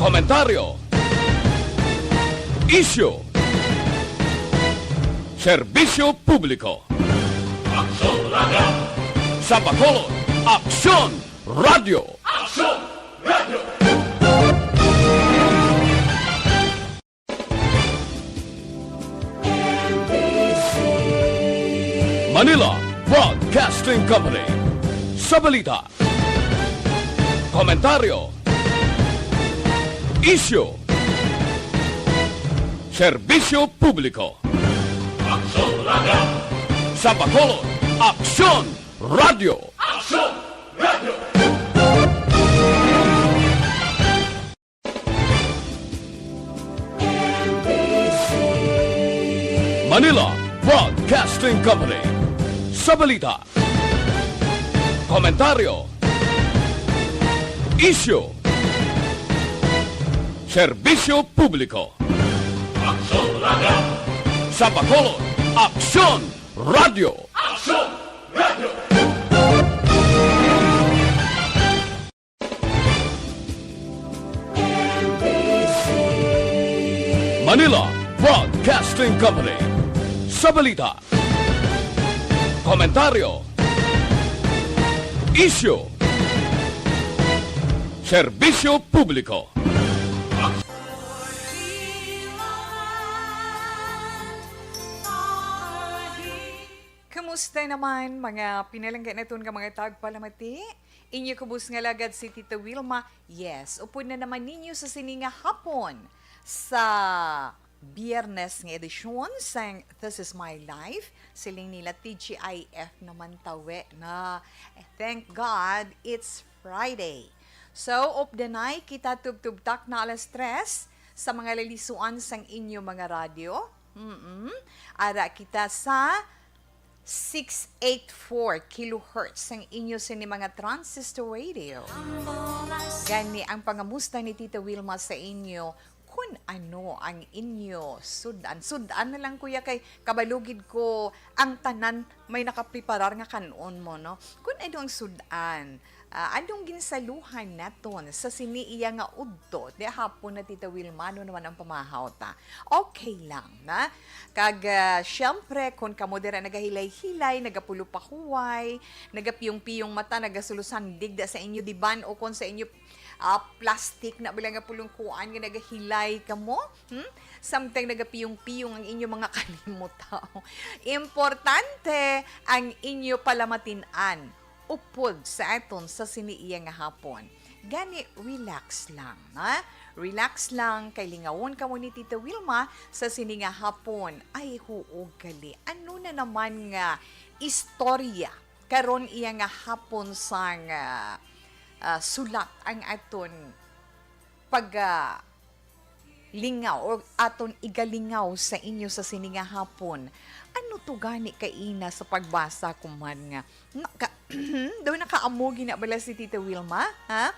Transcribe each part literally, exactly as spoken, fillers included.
Komentaryo. Isyu. Serbisyo publiko. Aksyon Radio. Sa Bacolod, Aksyon Radio. Aksyon Radio. Manila Broadcasting Company. Sa balita, komentaryo, isyu, serbisyo publiko. Aksyon Radio. Sa Bacolod, Aksyon Radio. Aksyon Radio. Manila Broadcasting Company. Sa balita, komentaryo, isyu, serbisyo publiko. Aksyon Radio. Sa Bacolod, Aksyon Radio. Aksyon Radio. Manila Broadcasting Company. Sa balita, komentaryo, isyu, serbisyo publiko. Kamusta naman, mga pinalangga naton nga mga tagpalamati? Inyo kubos nga lagad si Tita Wilma. Yes, upod na naman ninyo sa sini nga hapon sa Biyernes nga edisyon sang This Is My Life. Siling nila, T G I F naman tawi na. Thank God, it's Friday. So, updanay kita, tubtub takna alas tres sa mga lalisuan sang inyo mga radyo. Mm-mm. Ara kita sa six eight four kilohertz ang inyo sini mga transistor radio. Gani ang pangamusta ni Tita Wilma sa inyo, kun ano ang inyo sud-an. Sud-an na lang, kuya, kay kabalo gid ko ang tanan may nakapreparar nga kan-on mo, no? Kun ano ang sud-an, ah, anong ginsaluhan naton sa sini iya nga udto? Di hapon na, Tita Wilma, ano naman ang pamahaw ta? Okay lang, na? Kag, ah, siyempre, kun kamo dira nagahilay-hilay, nagapulo pa huway, nagapiyong-piyong mata, nagasulosan digda sa inyo diban o kon sa inyo, ah, plastic na bala nga pulong kuan nga nagahilay kamo, hmm? Samtang nagapiyong-piyong ang inyo mga kalimutaw. Importante ang inyo palamatin-an upod sa aton sa sini iya nga hapon. Gani, relax lang, ha? Relax lang, kay lingawon kamo ni Tita Wilma sa sini nga hapon. Ay, huo gali. Ano na naman nga istorya karon iya nga hapon sang, ah, ah, sulat ang aton pag, ah, lingaw or aton igalingaw sa inyo sa sini nga hapon. Ano to gani kaina sa pagbasa ko man nga, naka-, daw nakaamo gina bala si Tita Wilma, ha?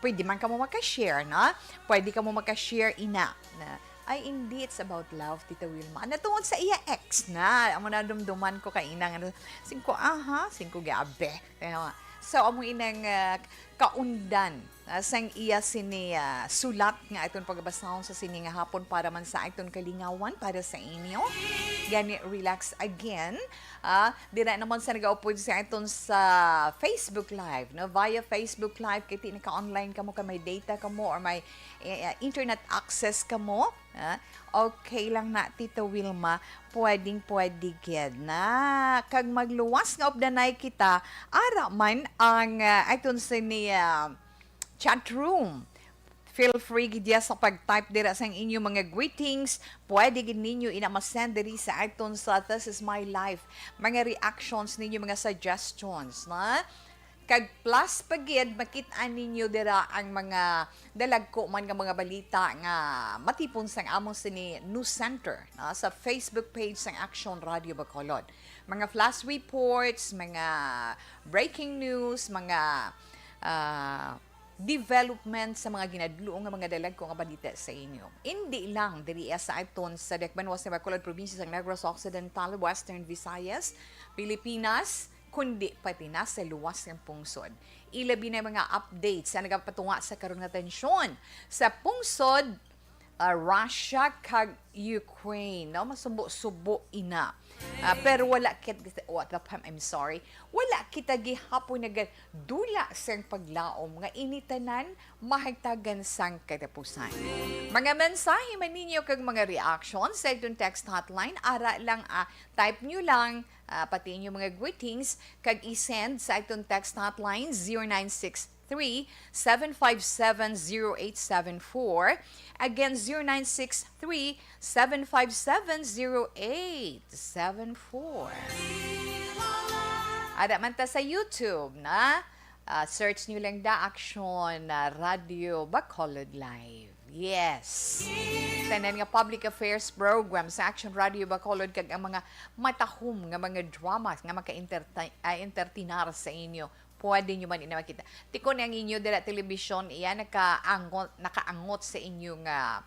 Pwede man kamo maka-share, no? Pwede kamo maka-share, ina, na, "Ay, hindi, it's about love, Tita Wilma." Natungod sa iya ex na, amo na dumduman ko kaina nga, singko, aha, singko, gabi. Kaya nga. So, amo inang, ah, kaundan, ah, sang iya sini, ah, sulat nga aton pagabasahon sa sini nga hapon para man sa aton kalingawan, para sa inyo. Gani, relax again. Ah, dira naman sa nagaupod sa aton sa Facebook Live, no? Via Facebook Live, kay ti naka-online kamo, kay may data kamo, or may, eh, eh, internet access kamo. Ah, okay lang na, Tita Wilma. Pwedeng-pwede gid na. Kag magluwas nga updanay kita, ara man ang, ah, aton sini, ah, chat room. Feel free gid ya sa pag-type dira sang inyo mga greetings. Pwede gid ninyo ina ma-send diri sa aton sa This Is My Life. Mga reactions ninyo, mga suggestions, na? Kag plus pa gid, makit-an ninyo dira ang mga dalagko man nga mga balita nga matipon sang among sini news center, no, sa Facebook page sang Action Radio Bacolod. Mga flash reports, mga breaking news, mga, ah, development sa mga ginadluo nga mga dalagko nga balita sa inyo. Indi lang diri sa aton sa dakbayan sa Bacolod, probinsya sa Negros Occidental, Western Visayas, Pilipinas, kundi pati na sa luwas nga pungsod. ilabi na mga updates sa nagapatunga sa karon nga tensyon sa pungsod, ah, Russia kag Ukraine, no? Masubo-subo ina. Ah, pero wala kit-, what the, I'm sorry. Wala kita gihapon nagadula sang paglaom nga ini tanan mahagtagan sang katapusan. Mga mensahe man ninyo kag mga reaction sa iton text hotline, ara lang, ah, type nyo lang, ah, pati inyong mga greetings, kag i-send sa iton text hotline, zero nine six three, seven five seven, zero eight seven four. Again, zero nine six three, seven five seven, zero eight seven four. Ada man ta sa YouTube na, ah, search nyo lang da Action, ah, Radio Bacolod Live. Yes. Tanan nga public affairs program sa Action Radio Bacolod kag ang mga matahom nga mga dramas nga maka-entertain, ah, entertainar sa inyo. Pwede nyo man ina makita. Tikon ang inyo dira telebisyon, iya nakaangot, nakaangot sa inyo nga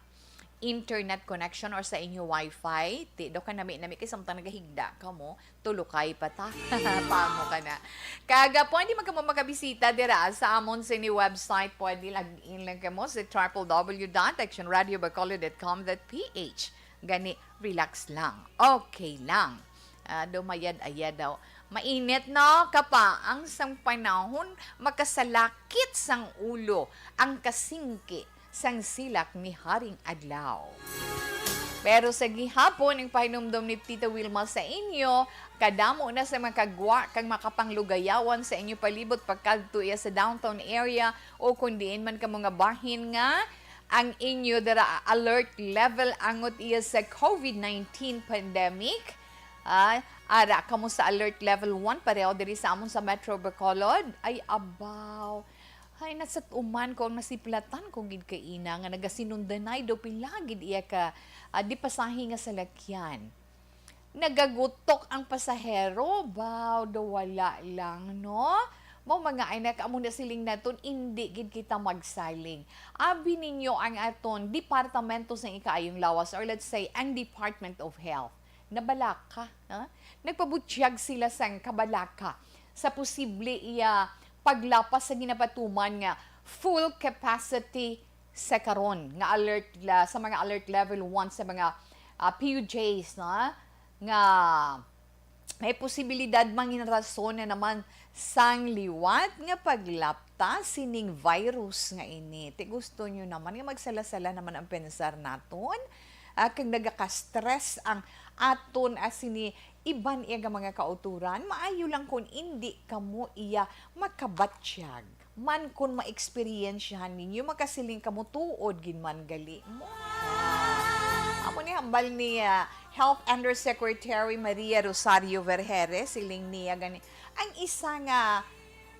internet connection or sa inyo wifi. Ti daw ka nami-nami kay samtang nagahigda ka mo, tulukay pa ta. Pamo ka na. Kaga, pwede man kamo makabisita dira sa amon sini website. Pwede log in lang kamo sa triple W dot action radio bacolod dot com dot P H. Gani, relax lang. Okay lang. Ah, dumayad-ayad daw. Mainit, no? Kapaang sang panahon, makasalakit sang ulo ang kasingki sang silak ni Haring Adlaw. Pero sa gihapon, ang pahinumdom ni Tita Wilma sa inyo, kadamo na sa mga kagwa kag makapanglugayawan sa inyo palibot pagkadto iya sa downtown area o kun diin man kamo nga bahin nga ang inyo dira alert level angot iya sa covid nineteen pandemic. Ah, ara kamo sa alert level one, pareho diri sa amon sa Metro Bacolod. Ay, abaw. Ay, nasat-uman ko ang nasiplatan ko gid kaina nga nagasinundanay daw pila gid iya ka, ah, di pasahi nga salakyan. Nagagutok ang pasahero, baw daw wala lang, no? Mao mga ay nakaamo na siling naton, indi gid kita magsaling. Abi ninyo ang aton Departamento sang Ikaayong Lawas, or let's say, ang Department of Health. Nabalaka, ha? Nagpabutyag sila sang kabalaka sa posible iya paglapas sa ginapatuman nga full capacity sa karon nga alert la-, sa mga alert level one sa mga, ah, P U Js, no? Nga may posibilidad mangin rason na naman sang liwat nga paglapta sining virus nga ini. Ti gusto nyo naman nga magsala-sala naman ang pensar naton? Ah, kag nagaka-stress ang aton, ah, sini iban iya nga mga kauturan, maayo lang kon indi kamo iya makabatyag. Man kon ma-eksperyensyahan ninyo, makasiling kamo, "Tuod gid man gali mo." Amo ni hambal ni, ah, Health Undersecretary Maria Rosario Vergeire, siling niya gani, ang isa nga,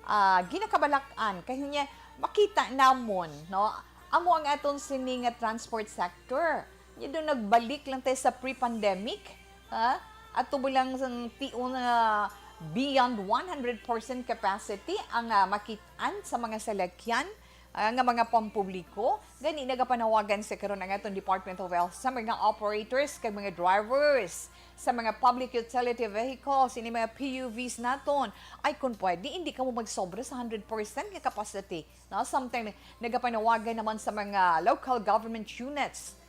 ah, ginakabalak-an, kay niya, makita namon, no? Amo ang aton sini nga transport sector. Nya daw nagbalik lang tayo sa pre-pandemic, ha? Ato ba lang sang tion nga beyond one hundred percent capacity ang, ah, makit-an sa mga salakyan, ah, nga mga pampubliko? Gani, nagapanawagan sa karon ang aton Department of Health sa mga operators kag mga drivers sa mga public utility vehicles, ini mga P U Vs naton. Ay, kung pwede, hindi kamo magsobra sa hundred percent nga capacity. No, sometimes nagapanawagan naman sa mga local government units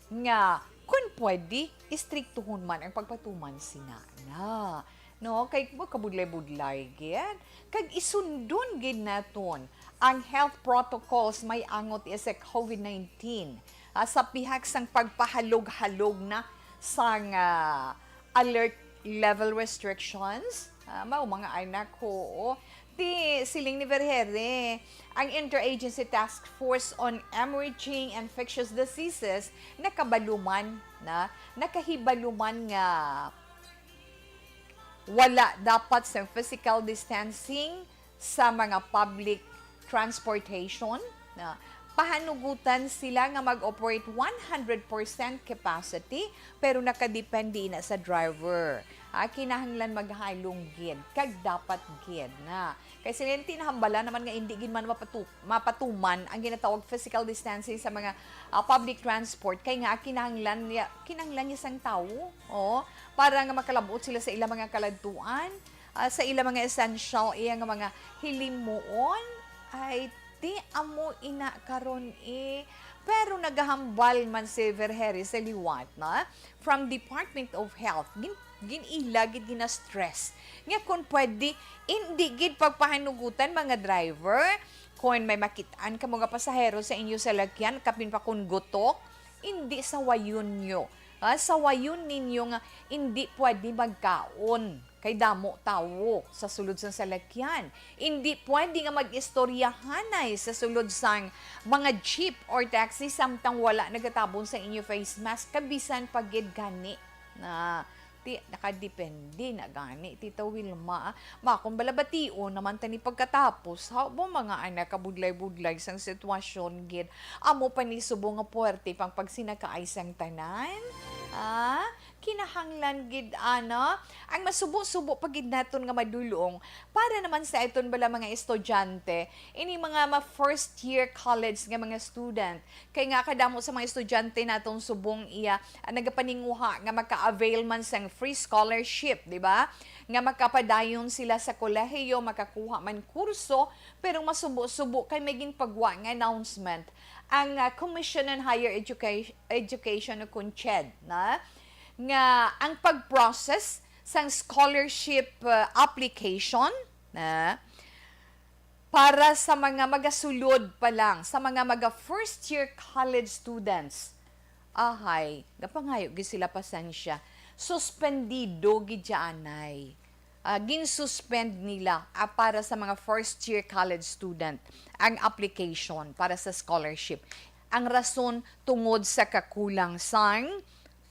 nga kun pwede, istriktuhon man ang pagpatuman sina na. No, kay magkabudlay-budlay gid. Kag isundon gid naton ang health protocols may angot iya sa covid nineteen, ah, sa pihak sang pagpahalog-halog na sang, ah, alert level restrictions. Ah, mao mga anak ko, oo. Ti siling ni Vergeire, ang Interagency Task Force on Emerging Infectious Diseases nakabaluman na, nakahibaluman nga wala dapat sa physical distancing sa mga public transportation, na pahanugutan sila nga mag-operate one hundred percent capacity, pero nakadepende ina sa driver. Ah, kinahanglan maghalong gid, kag dapat gid na. Kay sila ti nahambala naman nga hindi gid man mapatu-, mapatuman ang ginatawag physical distancing sa mga, ah, public transport, kay nga kinahanglan niya, kinahanglan niya sang tawo, oh, para nga makalabot sila sa ilang mga kaladtuan. Ah, sa ila mga essential, iya nga mga hilimuon, ay, ti amo ina karon, eh. Pero nagahambal man si Vergeire sa liwat, na, from Department of Health. Gin-, gin-ila gid, gina-stress nga kung pwede, indi gid pagpahanugutan, mga driver, kung may makit-an kamo nga pasahero sa inyo salakyan, kapin pa kung gutok, indi sawayon nyo. Ah, sawayon ninyo nga indi pwede magkaon kay damo tawo sa sulod sang salakyan. Indi pwede nga mag-istoryahanay sa sulod sang mga jeep or taxi samtang wala nagatabon sa inyo face mask, kabisan pa gid gani. Na, ti, nakadepende na gani, Tita Wilma, ah. Makon bala bation naman tani pagkatapos, ha? Ba, mga anak, kabudlay-budlay sang sitwasyon gid. Amo pa ni subong nga puwerte pang pagsinakaay sang tanan? Ah, kinahanglan gid, ano, ang masubo-subo pa gid naton nga madulong para naman sa aton bala mga estudyante, ini mga ma-, first year college nga mga student. Kay nga kadamo sa mga estudyante naton subong iya, ah, nagapaninguha nga maka-avail man sang free scholarship, di ba? Nga makapadayon sila sa kolehiyo, makakuha man kurso, pero masubo-subo kay may ginpagwa nga announcement ang, ah, Commission on Higher Educa-, Education o kon CHED, na, nga ang pag-process sang scholarship, ah, application, na, para sa mga magasulod pa lang, sa mga maga first year college students. Ahay, gapangayo gid sila pasensya. Suspendido gid dya anay. Ah, ginsuspend nila, ah, para sa mga first year college student ang application para sa scholarship. Ang rason tungod sa kakulang sang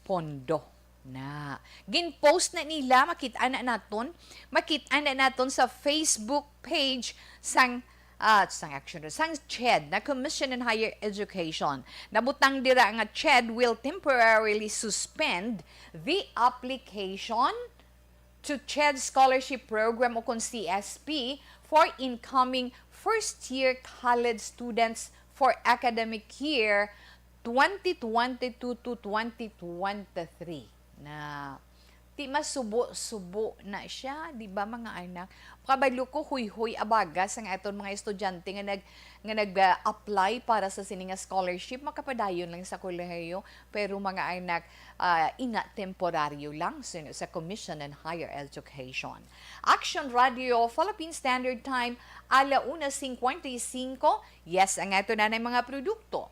pondo. Na. Gin-post na nila, makit-an na naton, makit-an na naton sa Facebook page sang, ah, sang Action, sang CHED, na Commission on Higher Education. Nabutang dira nga CHED will temporarily suspend the application to CHED Scholarship Program o kon C S P for incoming first-year college students for academic year twenty twenty-two to twenty twenty-three. Na, ti masubo-subo na siya, di ba, mga anak? Kabalo ko, huyhoy abaga sang aton mga estudyante nga nag-, nga nag-, ah, apply para sa sini nga scholarship, makapadayon lang sa kolehiyo, pero, mga anak, ah, ina temporaryo lang sa, sa Commission on Higher Education. Action Radio, Philippine Standard Time, ala una cincuenta y cinco. Yes, ang ato na ng mga produkto.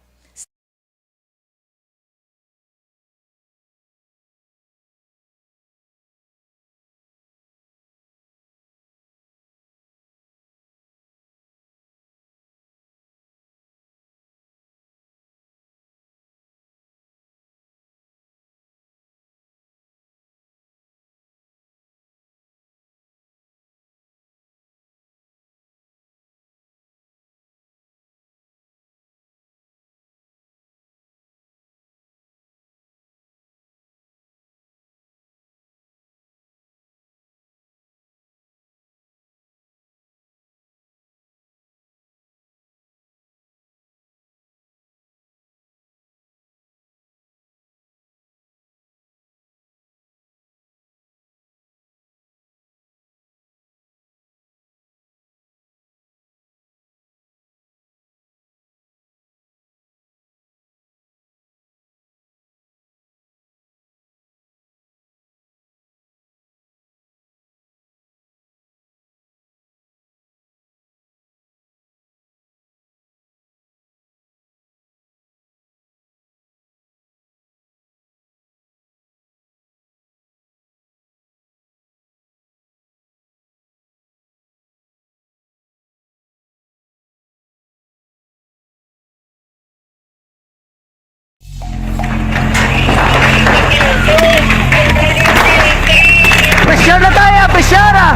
Pressure na tayo, pressure ah!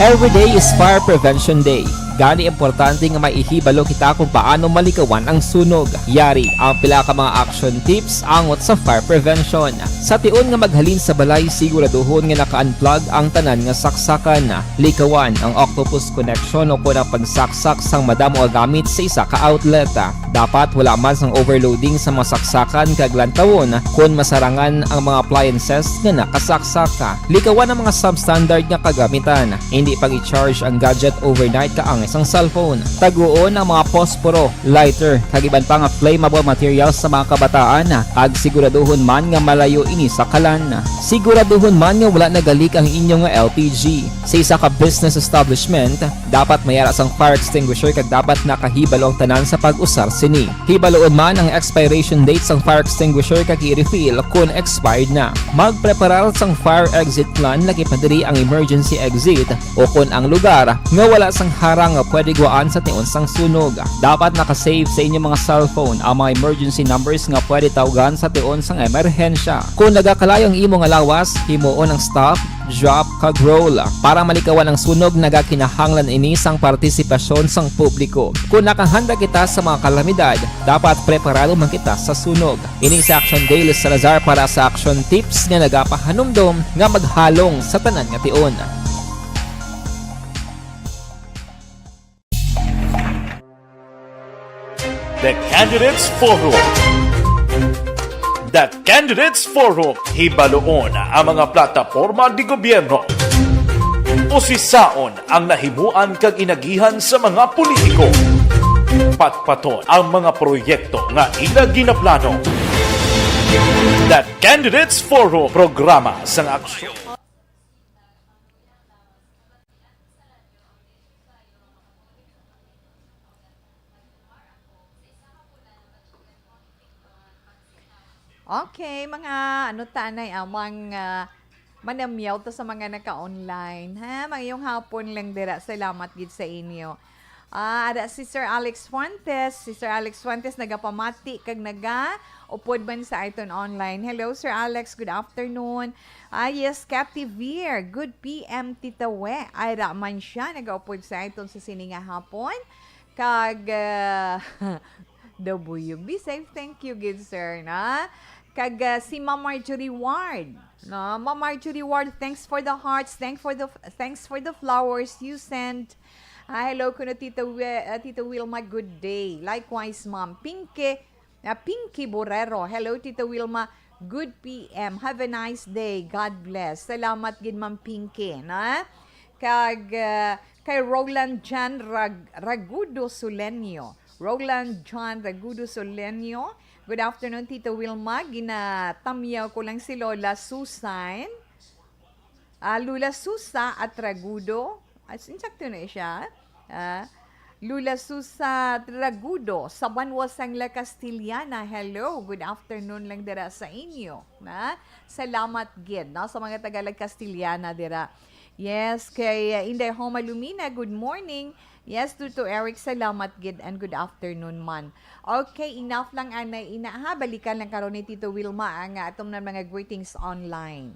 Every day is Fire Prevention Day. Gani, importante nga may ihibalo kita kung paano malikawan ang sunog. Yari ang pila ka mga action tips angot sa fire prevention. Sa tion nga maghalin sa balay, siguraduhon nga naka-unplug ang tanan nga saksakan. Likawan ang octopus connection o kon ang pagsaksak sang madamo nga gamit sa isa ka outlet. Dapat wala man sang overloading sa mga saksakan kag lantawon kon masarangan ang mga appliances nga nakasaksak. Likawan ang mga substandard nga kagamitan. Hindi pag-i-charge ang gadget overnight kaangay sang cellphone. Taguon ang mga posporo, lighter, kag iban pa nga flammable materials sa mga kabataan, kag siguraduhon man nga malayo ini sa kalan. Siguraduhon man nga wala nagalik ang inyo nga L P G. Sa isa ka business establishment, dapat may ara sang fire extinguisher kag dapat nakahibalo ang tanan sa pag-usar sini. Hibaloon man ang expiration date sang fire extinguisher kag i-refill kon expired na. Magpreparar sang fire exit plan, lakip na diri ang emergency exit o kon ang lugar nga wala sang harang nga pwede guwaan sa tion sang sunog. Dapat naka-save sa inyo mga cellphone ang mga emergency numbers nga pwede tawgan sa tion sang emerhensya. Kon nagakalayo ang imo nga lawas, himuon ang stop, drop, kag roll. Para malikawan ang sunog, nagakinahanglan ini sang partisipasyon sang publiko. Kon nakahanda kita sa mga kalamidad, dapat preparado man kita sa sunog. Ini si Action Dale Salazar para sa Action Tips nga nagapahanumdom nga maghalong sa tanan nga tion. The Candidates Forum. The Candidates Forum. Hibaloon ang mga plataporma de gobyerno. Usisaon ang nahimuan kag inagihan sa mga politiko. Patpaton ang mga proyekto nga ila ginaplano. The Candidates Forum, programa sang aksyon. Okay, mga ano ta anay, ah, mga manamyaw ta sa mga naka-online, ha? Mayong hapon lang dira. Salamat gid sa inyo. Ah, ada si Sir Alex Fuentes. Si Sir Alex Fuentes nagapamati kag naga-upod man sa iton online. Hello, Sir Alex. Good afternoon. Ah, yes, Cathy Veer. Good P M, Tita We. Ay, ra man siya. Nagaupod sa iton sa sini nga hapon. Kag, ah, Dabuyog. Be safe. Thank you, good sir, na. Kag, ah, si Ma'am Marjorie Ward. No? Ma'am Marjorie Ward, thanks for the hearts. Thank for the, thanks for the flowers you sent. Ah, hello, kuno Tita, Wi- ah, Tita Wilma. Good day. Likewise, Ma'am Pinky. Ah, Pinky Borrero. Hello, Tita Wilma. Good P M. Have a nice day. God bless. Salamat gid, Ma'am Pinky, na? Kag, ah, kay Roland John Rag-, Ragudo Solenio. Roland John Ragudo Solenio. Good afternoon, Tita Wilma. Ginatamyaw ko lang si Lola Susan. Ah, Lula Susa at Ragudo. Ah, insakto na siya. Ah, Lula Susa Ragudo, sa Banwa sang La Castellana. Hello, good afternoon lang dira sa inyo. Na? Salamat gid, no, sa mga taga La Castellana dira. Yes, kay, uh, Inday Homa Lumina, good morning. Yes, Tuto Eric, salamat gid and good afternoon man. Okay, enough lang anay ina ha. Balikan lang karon ni Tito Wilma ang, uh, aton nga mga greetings online.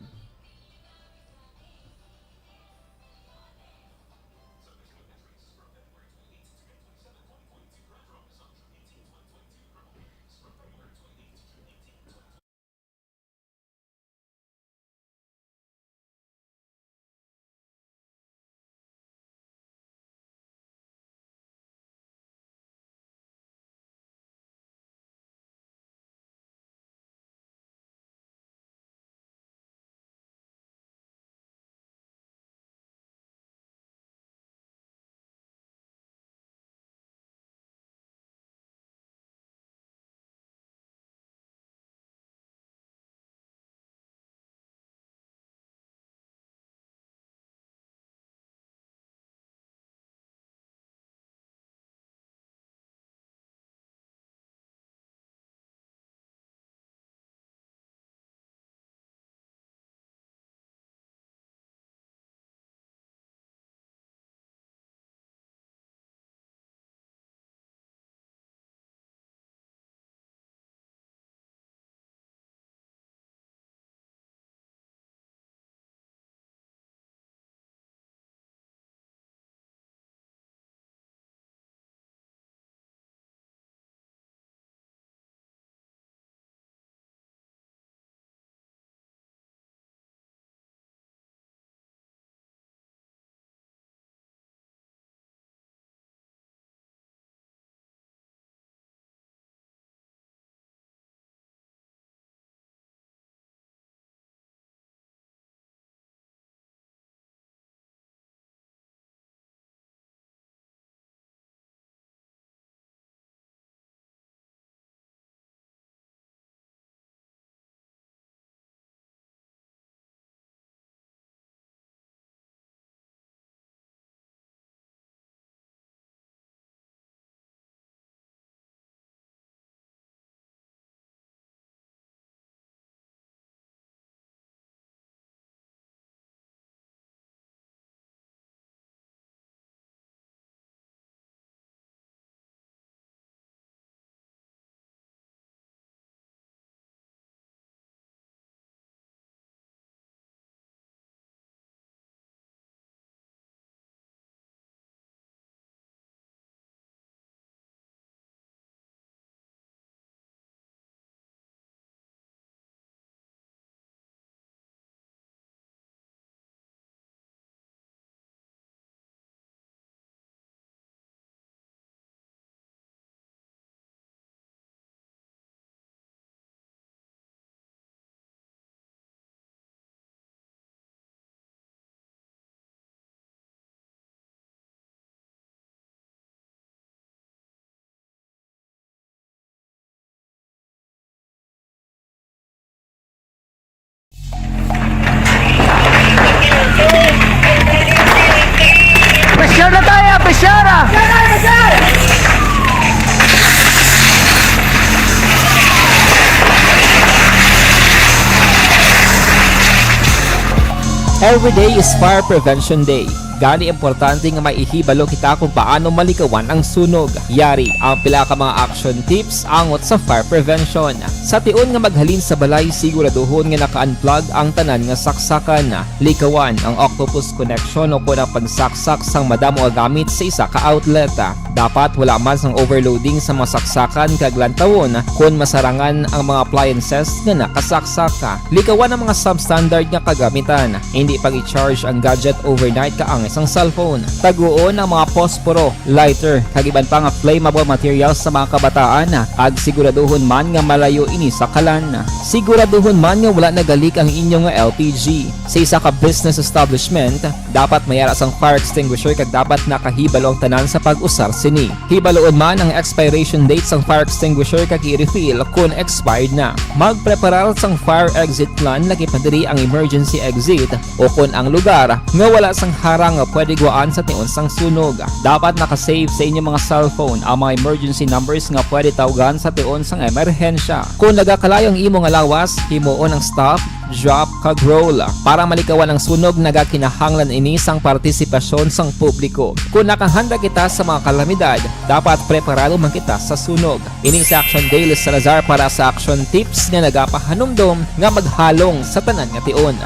Every day is Fire Prevention Day. Gani, importante nga may ihibalo kita kung paano malikawan ang sunog. Yari ang pila ka mga action tips angot sa fire prevention. Sa tion nga maghalin sa balay, siguraduhon nga naka-unplug ang tanan nga saksakan. Likawan ang octopus connection o kon ang pagsaksak sang madamo nga gamit sa isa ka outlet. Dapat wala man sang overloading sa mga saksakan kag lantawon kon masarangan ang mga appliances nga nakasaksak. Likawan ang mga substandard nga kagamitan. Hindi pag-i-charge ang gadget overnight kaangay sang cellphone. Taguon ang mga posporo, lighter, kag iban pa nga flammable materials sa mga kabataan, kag siguraduhon man nga malayo ini sa kalan. Siguraduhon man nga wala nagalik ang inyo nga L P G. Sa isa ka business establishment, dapat may ara sang fire extinguisher kag dapat nakahibalo ang tanan sa pag-usar sini. Hibaloon man ang expiration date sang fire extinguisher kag i-refill kon expired na. Magpreparar sang fire exit plan, lakip na diri ang emergency exit, o kon ang lugar nga wala sang harang nga pwede guwaan sa tion sang sunog. Dapat naka-save sa inyo mga cellphone ang mga emergency numbers nga pwede tawgan sa tion sang emerhensya. Kon nagakalayo ang imo nga lawas, himuon ang stop, drop, kag roll. Para malikawan ang sunog, nagakinahanglan ini sang partisipasyon sang publiko. Kon nakahanda kita sa mga kalamidad, dapat preparado man kita sa sunog. Ini si Action Daily Salazar para sa Action Tips nga nagapahanumdom nga maghalong sa tanan nga tion.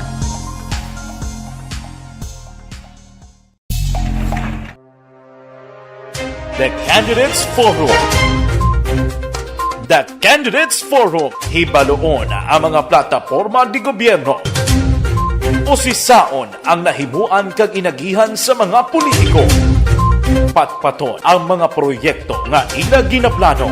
The Candidates Forum. The Candidates Forum, hibaloon ang mga plataporma di gobyerno. Usisaon ang nahimuan kag inagihan sa mga politiko. Patpaton ang mga proyekto nga ila ginaplano.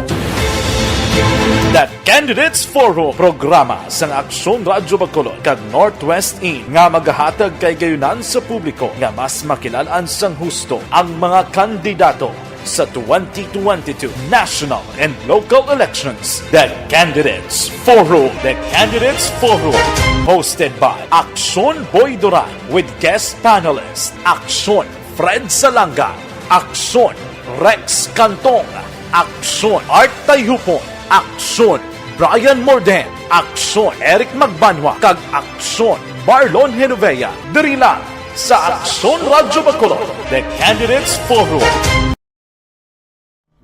The Candidates Forum, programa sang Aksyon Radyo Bacolod kag Northwest In nga magahatag kahigayonan sa publiko nga mas makilal-an sang husto ang mga kandidato sa twenty twenty-two national and local elections. The Candidates Forum. The Candidates Forum, hosted by Aksyon Boy Duran with guest panelist Aksyon Fred Salanga, Aksyon Rex Cantong, Aksyon Art Tayhupon, Aksyon Brian Morden, Aksyon Eric Magbanwa, kag Aksyon Marlon Genovea, diri lang sa Aksyon Radyo Bacolod, The Candidates Forum.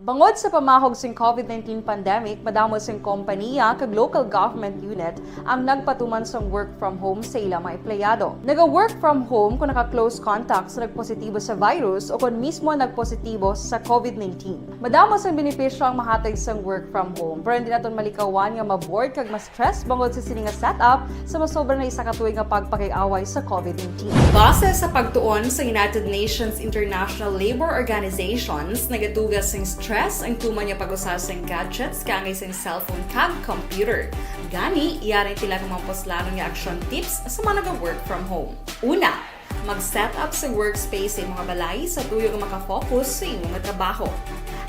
Bangod sa pamahog sing covid nineteen pandemic, madamo sing kompanya kag local government unit ang nagpatuman sang work from home sa ila mga empleyado. Naga-work from home kon naka-close contact sa nagpositibo sa virus o kon mismo nagpositibo sa covid nineteen. Madamo sang benepisyo ang mahatag sang work from home, pero hindi naton malikawan nga ma-bored kag ma-stress bangod sa sini nga setup sa masobra na isa ka tuig nga pagpakig-away sa covid nineteen. Base sa pagtuon sa United Nations International Labour Organizations, nagatuga sing stress ang tuman nga pag-usa sing gadgets kaangay sing cellphone kag computer. Gani, yari ang pila ka mga puslanon nga action tips sa mga naga-work from home. Una, mag-set up sa workspace sa imo nga balay sa tuyo nga makafocus sa imo nga trabaho.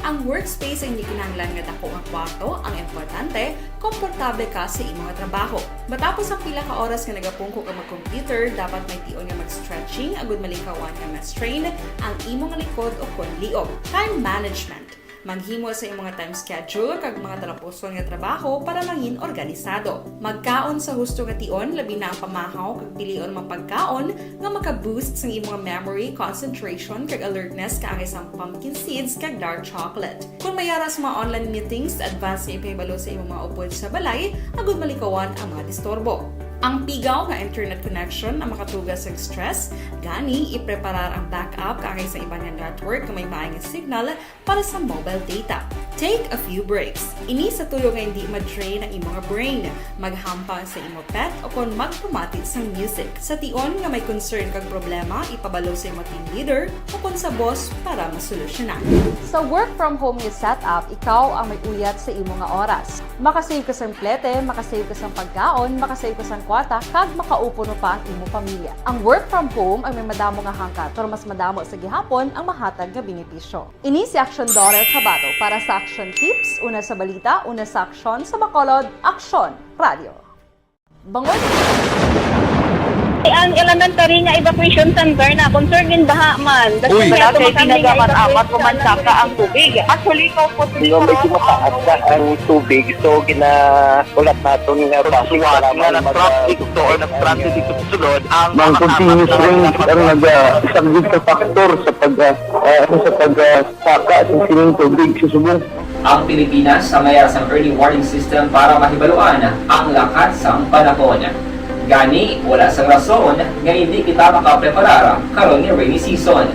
Ang workspace ang hindi kinahanglan nga dako nga kwarto, ang importante, komportable ka sa imo nga trabaho. Matapos ang pila ka oras nga nagapungko ka mag-computer, dapat may tion nga mag-stretching agud malikawan nga ma-strain ang imo nga likod o kon liog. Time management. Maghimo sa imo nga time schedule kag mga talapuson nga trabaho para mangin organisado. Magkaon sa husto nga tion, labi na ang pamahaw kag pilion mga pagkaon nga maka-boost sang imo nga memory, concentration, kag alertness kaangay sang pumpkin seeds kag dark chocolate. Kon may ara sa mga online meetings, advance nga ipahibalo sa imo mga upod sa balay agud malikawan ang mga disturbo. Ang pigaw nga internet connection ang makatuga sang stress, gani ipreparar ang backup kaangay sa iban nga network nga may maay nga signal para sa mobile data. Take a few breaks. Ini sa tuyo nga hindi ma-drain ang imo nga brain. Maghampang sa imo pet o kon magpamati sang music. Sa tion nga may concern kag problema, ipabalo sa imo team leader o kon sa boss para masolusyonan. Sa work from home nga setup, ikaw ang may uyat sa imo nga oras. Makasave ka sang plete, makasave ka sang pagkaon, makasave ka sang kwarta, kag makaupo pa ang imo pamilya. Ang work from home ay may madamo nga hangkat, pero mas madamo sa gihapon ang mahatag nga benepisyo. Ini si Aksyon Daughter Cabato para sa Aksyon Tips, una sa balita, una sa aksyon, sa Bacolod, Aksyon Radio. Bangod Ang elementary nga evacuation center na concern in baha man. Uy. Wala kay ginagamit-amat, umansaka ang tubig. Actually, ikaw po, medyo mataas na ang tubig, so ginahulat naton nga basic nga nag-traffic to or nag-transit dito sa sulod ang continuous rain ang nag-, ah, isang big factor sa pag, ah, ah, sa pag, ah, saka sa sining tubig sa subong. Ang Pilipinas sa mayara sang early warning system para mahibaluan ang lakat sang panahon. Gani, wala sang rason nga hindi kita makapreparar karon nga rainy season.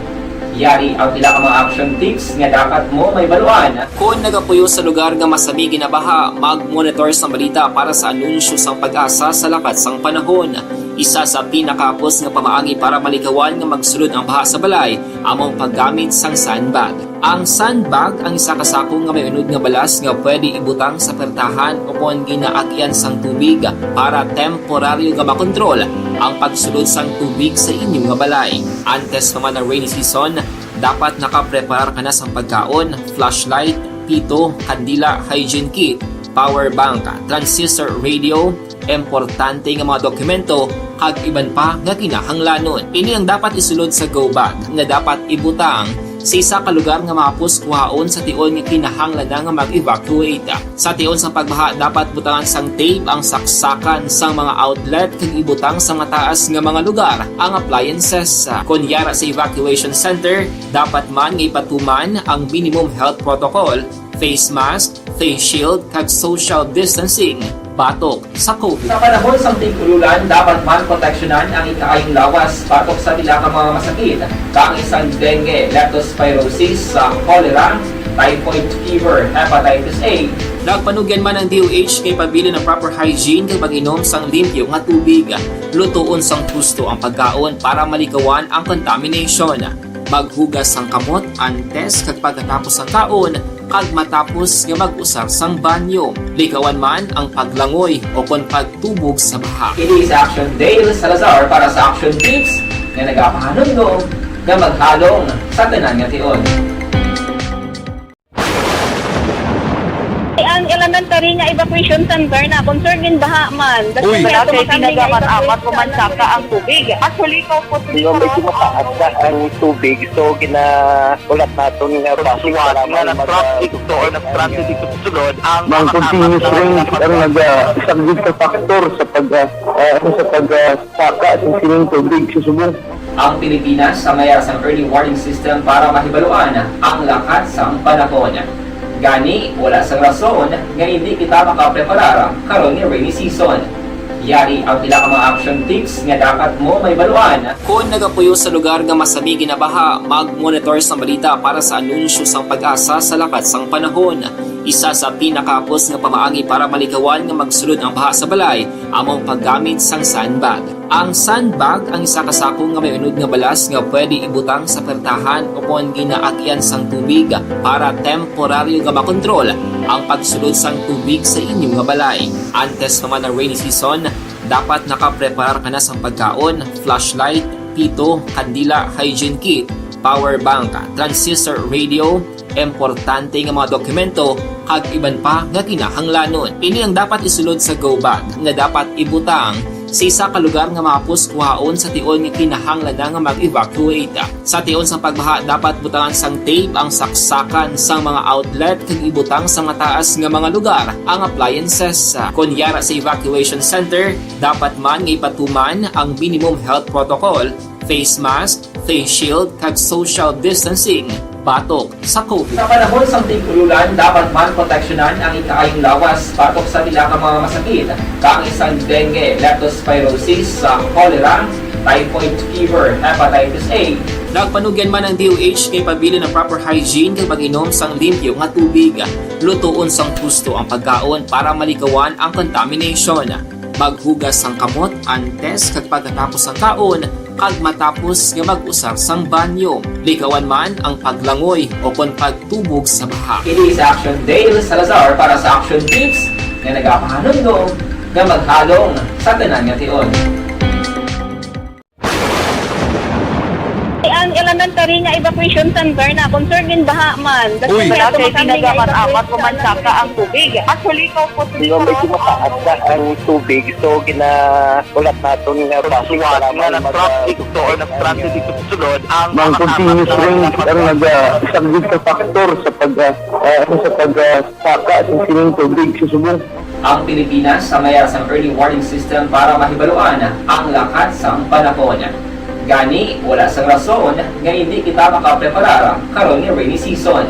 Yari ang pila ka mga action tips nga dapat mo mahibaluan. Kon nagapuyo sa lugar nga masami ginabaha, mag-monitor sang balita para sa anunsyo sang PAGASA sa lakat sang panahon. Isa sa pinakahapos nga pamaagi para malikawan nga magsulod ang baha sa balay amo ang paggamit sang sandbag. Ang sandbag ang isa ka sako nga may unod nga balas nga pwede ibutang sa pertahan o kon ginaagyan sang tubig para temporaryo nga makontrol ang pagsulod sang tubig sa inyo nga balay. Antes pa man ang rainy season, dapat nakapreparar ka na sang pagkaon, flashlight, pito, kandila, hygiene kit, power bank, transistor radio, importante nga mga dokumento, kag iban pa nga kinahanglanon. Ini ang dapat isulod sa go bag nga dapat ibutang sa isa ka lugar nga mahapos kuhaon sa tion nga kinahanglan na nga mag-evacuate. Sa tion sang pagbaha, dapat butangan sang tape ang saksakan sang mga outlet kag ibutang sa mataas nga mga lugar ang appliances. Kon yara sa evacuation center, dapat man nga ipatuman ang minimum health protocol, face mask, face shield, kag social distancing batok sa COVID. Sa panahon sang tig-ululan, dapat man proteksyonan ang ikaayong lawas batok sa pila ka mga masakit, kaangay sang dengue, leptospirosis, sa cholera, typhoid fever, hepatitis A. Nagpanugyan man ang D O H kay pabilin ang proper hygiene kag pag-inom sang limpyo nga tubig, lutoon sang husto ang pagkaon para malikawan ang contamination. Maghugas sang kamot antes kag pagkatapos sang kaon kag matapos nga mag-usar sang banyo. Likawan man ang paglangoy o kon pagtubog sa baha. Ini si Action Dale Salazar para sa Action Tips nga nagapahanumdom nga maghalong sa tanan nga tion. Ang elementary nga evacuation center na concern in baha man. Uy. Wala kay ginagamit-amat, umansaka ang tubig. Actually, ikaw po, medyo mataas na ang tubig, so ginahulat naton nga basic nga nag-traffic to or nag-transit dito sa sulod ang mga continuous rain ang nag-, ah, isang big factor sa pag, ah, ah, sa pag, ah, saka sa sining tubig sa subong. Ang Pilipinas sa mayara sang early warning system para mahibaluan ang lakat sang panahon. Gani, wala sang rason nga hindi kita makapreparar karon nga rainy season. Yari ang pila ka mga action tips nga dapat mo mahibaluan. Kon nagapuyo sa lugar nga masami ginabaha, mag-monitor sang balita para sa anunsyo sang PAGASA sa lakat sang panahon. Isa sa pinakahapos nga pamaagi para malikawan nga magsulod ang baha sa balay amo ang paggamit sang sandbag. Ang sandbag ang isa ka sako nga may unod nga balas nga pwede ibutang sa pertahan o kon ginaagyan sang tubig para temporaryo nga makontrol ang pagsulod sang tubig sa inyo nga balay. Antes pa man ang rainy season, dapat nakapreparar ka na sang pagkaon, flashlight, pito, kandila, hygiene kit, power bank, transistor radio, importante nga mga dokumento, kag iban pa nga kinahanglanon. Ini ang dapat isulod sa go bag nga dapat ibutang sa isa ka lugar nga mahapos kuhaon sa tion nga kinahanglan na nga mag-evacuate. Sa tion sang pagbaha, dapat butangan sang tape ang saksakan sang mga outlet kag ibutang sa mataas nga mga lugar ang appliances. Kon yara sa evacuation center, dapat man nga ipatuman ang minimum health protocol, face mask, face shield, kag social distancing batok sa COVID. Sa panahon sang tig-ululan, dapat man proteksyonan ang ikaayong lawas batok sa pila ka mga masakit, kaangay sang dengue, leptospirosis, sa cholera, typhoid fever, hepatitis A. Nagpanugyan man ang D O H kay pabilin ang proper hygiene kag pag-inom sang limpyo nga tubig. Lutoon sang husto ang pagkaon para malikawan ang contamination. Maghugas sang kamot antes kag pagkatapos sang kaon, kag matapos nga mag-usar sang banyo. Likawan man ang paglangoy o kon pagtubog sa baha. Ini si Action Dale Salazar para sa Action Tips nga nagapahanumdom nga maghalong sa tanan nga tion. Ang elementary nga evacuation center na concern din baha man. Kasi Uy. Wala kay tinaga man amat o mansaka ang tubig. Actually, ko po Di ba, medyo mataas na ang tubig, so ginahulat naton nga basi Suwat para nga may nag-traffic mag- to or nag-transit dito sa sulod ang Mang mga continuous tapat na rain ang nag-, nagsaglit sa factor sa pag, ah, ah, sa pag, ah, saka sa sining tubig sa subong. Ang Pilipinas sa mayar sang early warning system para mahibaluan ang lakat sang panahon. Gani, wala sang rason nga hindi kita makapreparar karon nga rainy season.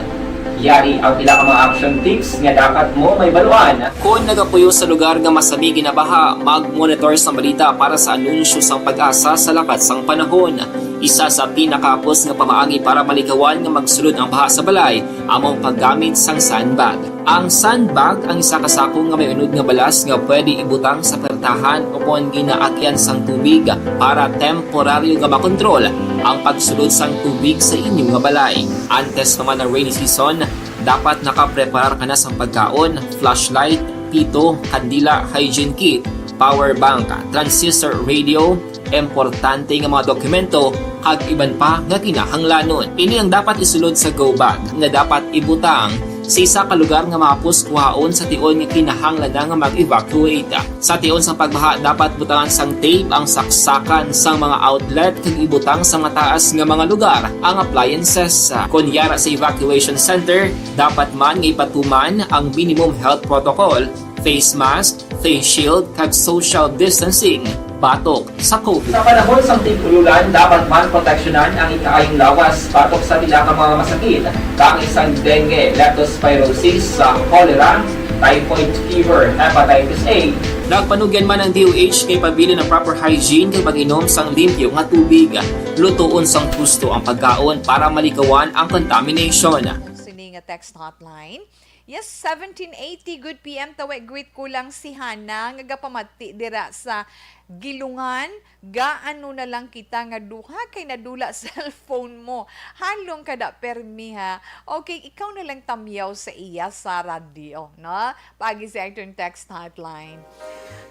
Yari ang pila ka mga action tips nga dapat mo mahibaluan. Kon nagapuyo sa lugar nga masami ginabaha, mag-monitor sang balita para sa anunsyo sang PAGASA sa lakat sang panahon. Isa sa pinakahapos nga pamaagi para malikawan nga magsulod ang baha sa balay amo ang paggamit sang sandbag. Ang sandbag ang isa ka sako nga may unod nga balas nga pwede ibutang sa pertahan o kon ginaagyan sang tubig para temporaryo nga makontrol ang pagsulod sang tubig sa inyo nga balay. Antes pa man ang rainy season, dapat nakapreparar ka na sang pagkaon, flashlight, pito, kandila, hygiene kit, power bank, transistor radio, importante nga mga dokumento, kag iban pa nga kinahanglanon. Ini ang dapat isulod sa go bag nga dapat ibutang sa isa ka lugar nga mahapos kuhaon sa tion nga kinahanglan na nga mag-evacuate. Sa tion sang pagbaha, dapat butangan sang tape ang saksakan sang mga outlet kag ibutang sa mataas nga mga lugar ang appliances. Kon yara sa evacuation center, dapat man nga ipatuman ang minimum health protocol, face mask, face shield, kag social distancing batok sa COVID. Sa panahon sang tig-ululan, dapat man proteksyonan ang ikaayong lawas batok sa pila ka mga masakit, kaangay sang dengue, leptospirosis, sa cholera, typhoid fever, hepatitis A. Nagpanugyan man ang D O H kay pabilin ang proper hygiene kag pag-inom sang limpyo nga tubig, lutoon sang husto ang pagkaon para malikawan ang contamination. Sini nga text hotline. Yes, seventeen eighty, good P M, tawi, greet ko lang si Hana nga gapamati dira sa Gilungan. Gaano na lang kita nga duha kay nadula cellphone mo. Halong kada permi, ha. Okay, ikaw na lang tamyaw sa iya sa radyo, no? Pagi sa aton text hotline.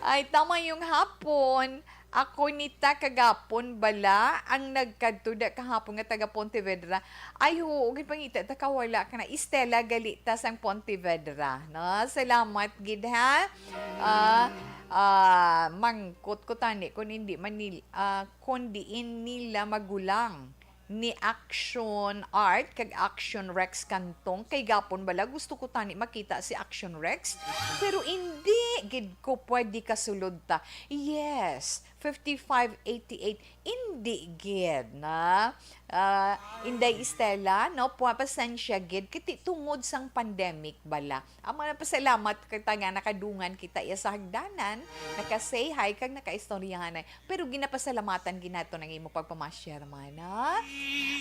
Ay, tama yung hapon. Ako ni ta kagapon bala ang nagkadto da kahapon nga taga Pontevedra. Ay, huo, gid pangita ta kawala ka na. Estela Galita sang Pontevedra, no? Salamat gid, ha? Ah, ah, mangkot ko tani kung hindi man nil-, ah, kung diin nila magulang ni Action Art kag Action Rex Cantong, kay gapon bala gusto ko tani makita si Action Rex, pero indi gid ko pwede kasulod ta. Yes, fifty-five eighty-eight, indi gid na. Ah, Inday Estela, no, pa-, pasensya gid, kiti tungod sang pandemic bala. Amo na, pasalamat kita nga nakadungan kita iya sa hagdanan, naka-say hi kag nakaistoryahanay. Pero ginapasalamatan gid naton ang imo pagpamasyar man, ha?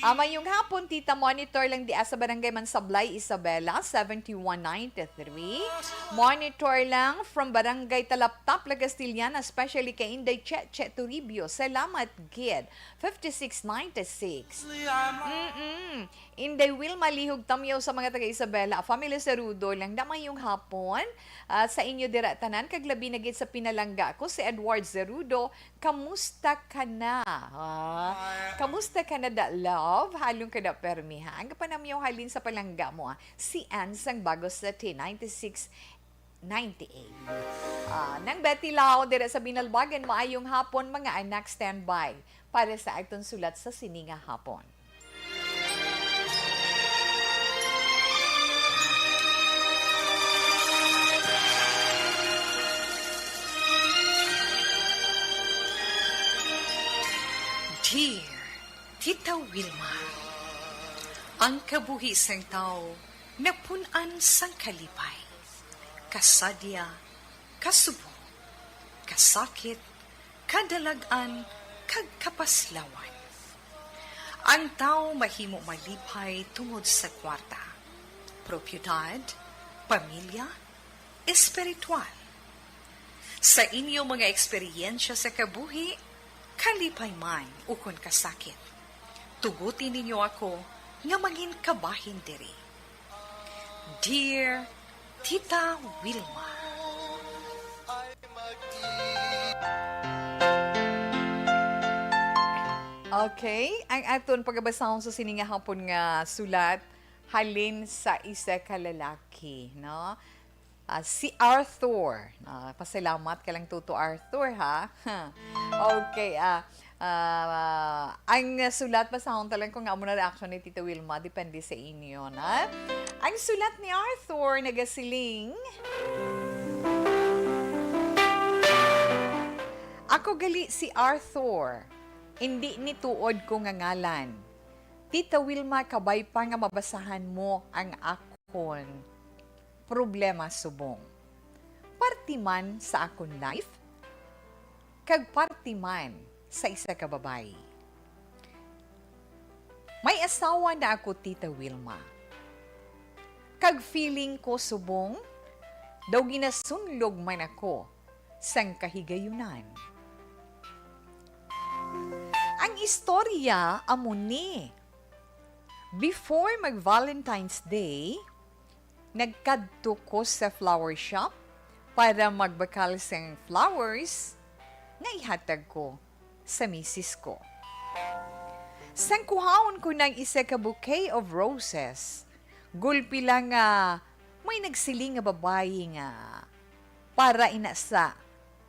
Ah, mayong hapon, Tita. Monitor lang di sa Barangay Mansablay, Isabela, seventy-one ninety-three. Monitor lang from Barangay Talaptap, La Castellana, especially kay Inday Cheche Toribio. Salamat gid. Fifty-six ninety-six. Mm-mm. Inday Wilma Lihog, tamyaw sa mga taga Isabela. Family Cerudo lang, da, mayong hapon, ah, sa inyo dira tanan, kag labi na gid sa pinalangga ko, si Edward Cerudo. Kamusta ka na? Ah, kamusta ka na, da love? Halong ka na permi, ha? Ang kapanamyaw halin sa palangga mo, ah, si Ann sang Bagos City, ninety-six ninety-eight. Ah, nang Betty Lau, dira sa Binalbagan, maayong hapon, mga anak, standby para sa aton sulat sa sini nga hapon. Dear Tita Wilma, ang kabuhi sang tawo napun-an sang kalipay, kasadya, kasubo, kasakit, kadalag-an, kag kapaslawan. Ang tawo mahimo malipay tungod sa kwarta, propiedad, pamilya, espiritual. Sa inyo mga eksperyensya sa kabuhi, kalipay man ukon kasakit, tuguti ninyo ako nga mangin kabahin diri. Dear Tita Wilma. Okay, ang aton pagabasahon sa sini nga hapon nga sulat halin sa isa ka lalaki, no? Ah, si Arthur. Ah, pasalamat ka lang, Toto Arthur, ha? Okay, ah, ah, ang sulat, basahon ta lang kung amo na reaksyon ni Tita Wilma, depende sa inyo, na? Ang sulat ni Arthur nagasiling, "Ako gali si Arthur, indi ni tuod ko nga ngalan. Tita Wilma, kabay pa nga mabasahan mo ang akon problema subong. Parte man sa akon life, kag parte man sa isa ka babayi. May asawa na ako, Tita Wilma. Kag feeling ko subong daw ginasunlog man ako sang kahigayunan." Ang istorya amo ni. Before mag-Valentine's Day, nagkadto ko sa flower shop para magbakal sang flowers nga ihatag ko sa misis ko. Sang kuhaon ko ng isa ka bouquet of roses, gulpi lang nga may nagsiling nga babayi nga, "Para ina sa,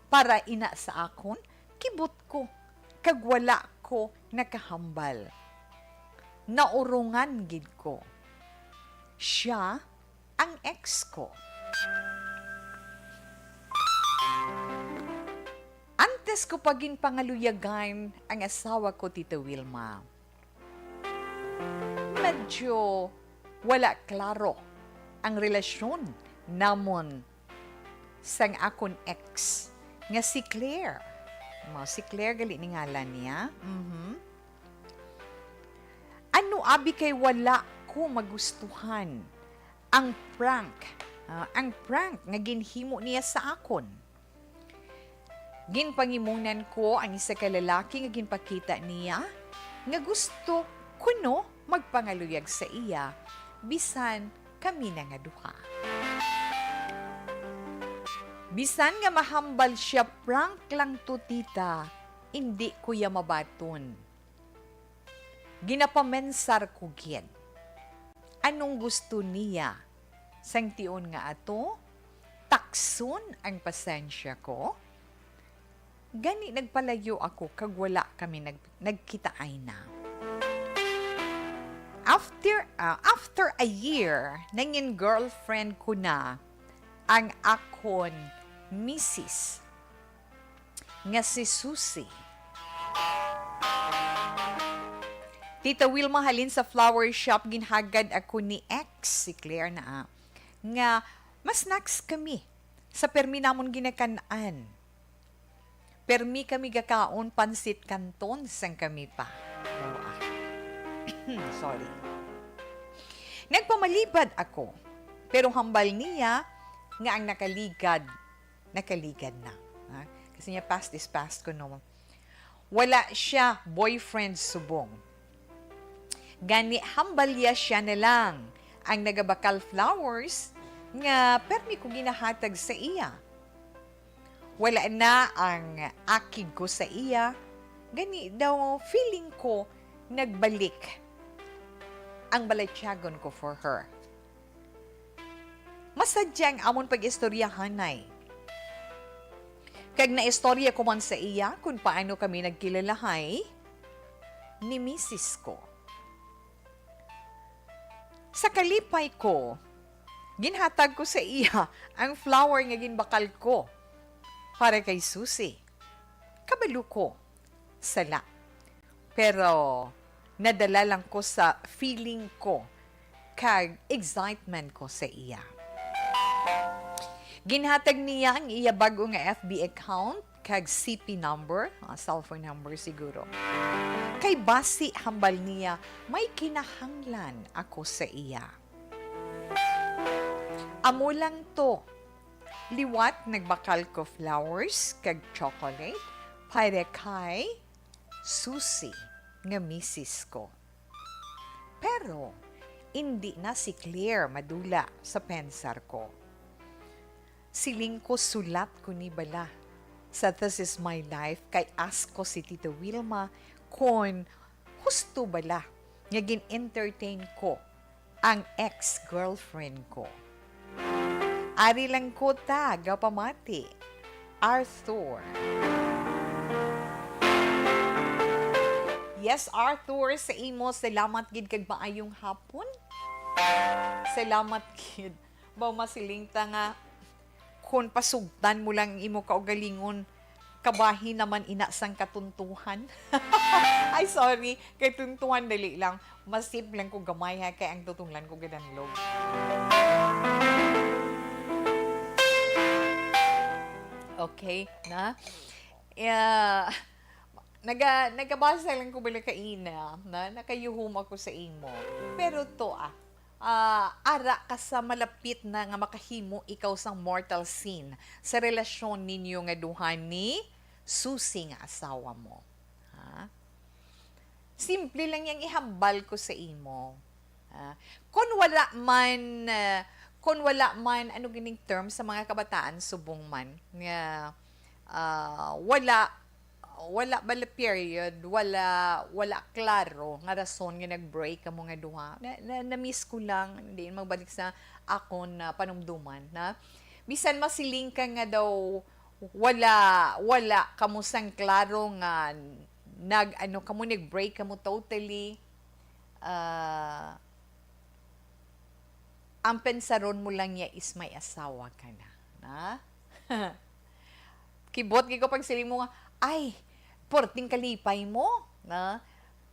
para ina sa akon, kibot ko, kag wala ko nakahambal. Naurungan gid ko. Siya ang ex ko." Antes ko pa ginpangaluyagan ang asawa ko, Tita Wilma, medyo wala klaro ang relasyon namon sang akon ex nga si Claire. Mo, si Claire gali ni ngalan niya. Mhm. Ano abi kay wala ko magustuhan ang prank, ah, ang prank nga ginhimo niya sa akon. Ginpangimunan ko ang isa ka lalaki nga ginpakita niya nga gusto kuno magpangaluyag sa iya, bisan kami na nga duha. Bisan nga mahambal siya, "Prank lang to, tita, indi ko ya mabaton." Ginapamensar ko gid. Anong gusto niya? Sang tion nga ato takson ang pasensya ko? Gani nagpalayo ako kag wala kami nag-, nagkitaay na. After, ah, after a year, nangin girlfriend ko na ang akon misis nga si Susie. Tita Wilma, halin sa flower shop, ginhagad ako ni ex, si Claire na, ah, nga mas snacks kami sa permi namon ginakan-an. Permi kami gakaon pansit canton sang kami pa. Daw, ah. Sorry. Nagpamalibad ako, pero hambal niya nga ang nakaligad, nakaligad na. Ha? Kasi niya, past is past ko, no? Wala siya boyfriend subong. Gani, hambal ya siya na lang ang nagabakal flowers nga permi ko ginahatag sa iya. Wala na ang akig ko sa iya. Gani daw, feeling ko nagbalik ang balatyagon ko for her. Masadya ang amon pag-istoryahanay. Kag naistorya ko man sa iya kung paano kami nagkilalahay ni misis ko. Sa kalipay ko, ginhatag ko sa iya ang flower nga ginbakal ko para kay Susie. Kabalo ko, sala. Pero nadala lang ko sa feeling ko kag excitement ko sa iya. Ginhatag niya ang iya bag-o nga F B account kag C P number, ah, cellphone number siguro. Kay basi, hambal niya, may kinahanglan ako sa iya. Amo lang to. Liwat nagbakal ko flowers kag chocolate para kay Susie nga misis ko. Pero indi na si Claire madula sa pensar ko. Siling ko, sulat ko ni bala sa This Is My Life kay ask ko si Tita Wilma kon husto bala nga gin-entertain ko ang ex-girlfriend ko. Ari lang ko ta gapamati, Arthur. Yes, Arthur, sa imo, salamat gid kag maayong hapon. Salamat gid. Baw masiling ta nga, kung pasugtan mo lang ang imo kaugalingon, kabahin naman ina sang katuntuhan. Ay, sorry. Kay tuntuhan, dali lang. Masip lang ko gamay, ha, kay ang tutunlan ko gadanlog. Okay, na? Yeah. Naga-, nagabasa lang ko bala kaina, na nakayuhom ako sa imo. Pero to, ah, ah, ara ka sa malapit na nga makahimo ikaw sang mortal sin sa relasyon ninyo nga duha ni Susie nga asawa mo. Ha? Simple lang yang ihambal ko sa imo. Ah, kung wala man, ah, kung wala man, ano gining term sa mga kabataan subong man, nga, ah, wala, wala bala period, wala, wala klaro nga rason nga nag-break kamo nga duha. Na, na, na-miss ko lang, hindi magbalik sa akon na panumduman, na bisan masiling ka nga daw wala, wala kamo sang klaro nga nag, ano, kamo nag-break kamo totally. Ah, ang pensaron mo lang niya is may asawa ka na, na? Kibot gid ko pagsiling mo nga, "Ay, porting kalipay mo," na?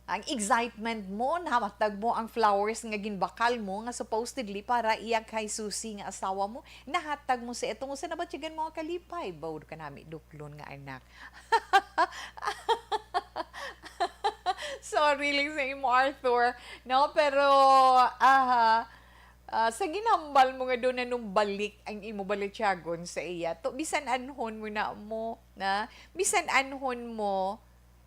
Ang excitement mo, nahatag mo ang flowers nga ginbakal mo nga supposedly para iya kay Susie nga asawa mo, nahatag mo sa iya tungod sa nabatyagan mo nga kalipay. Baw ka nami duklon nga anak. Sorry lang sa imo, Arthur. No, pero, aha, ah, sa ginhambal mo nga doon na nung balik ang imo balatyagon sa iya, to, bisan anhon mo na mo, na, bisan anhon mo,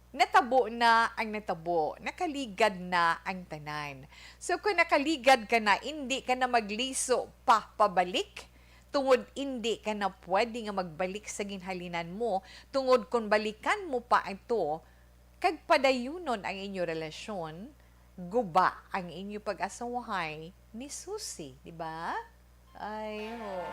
natabo na ang natabo, nakaligad na ang tanan. So, kung nakaligad ka na, indi ka na magliso pa pabalik, tungod indi ka na pwede nga magbalik sa ginhalinan mo, tungod kung balikan mo pa ito, kag padayunon ang inyo relasyon, guba ang inyo pag-asawahay ni Susie, di ba? Ay, oo.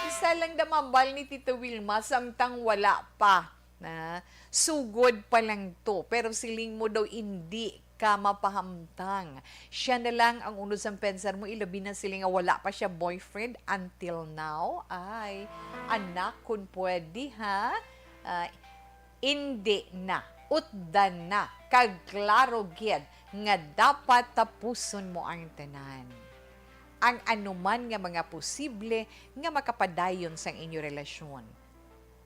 Isa lang damambal ni Tito Wilma, samtang wala pa. Na, sugod pa lang to. Pero siling mo daw, indi ka mapahamtang. Siya na lang ang unod sang pensar mo, ilabi na sila nga wala pa siya boyfriend until now. Ay, anak, kun pwede, ha? Ah, indi na, utdan na, kag klaro gid nga dapat tapuson mo ang tanan. Ang anuman nga mga posible nga makapadayon sang inyo relasyon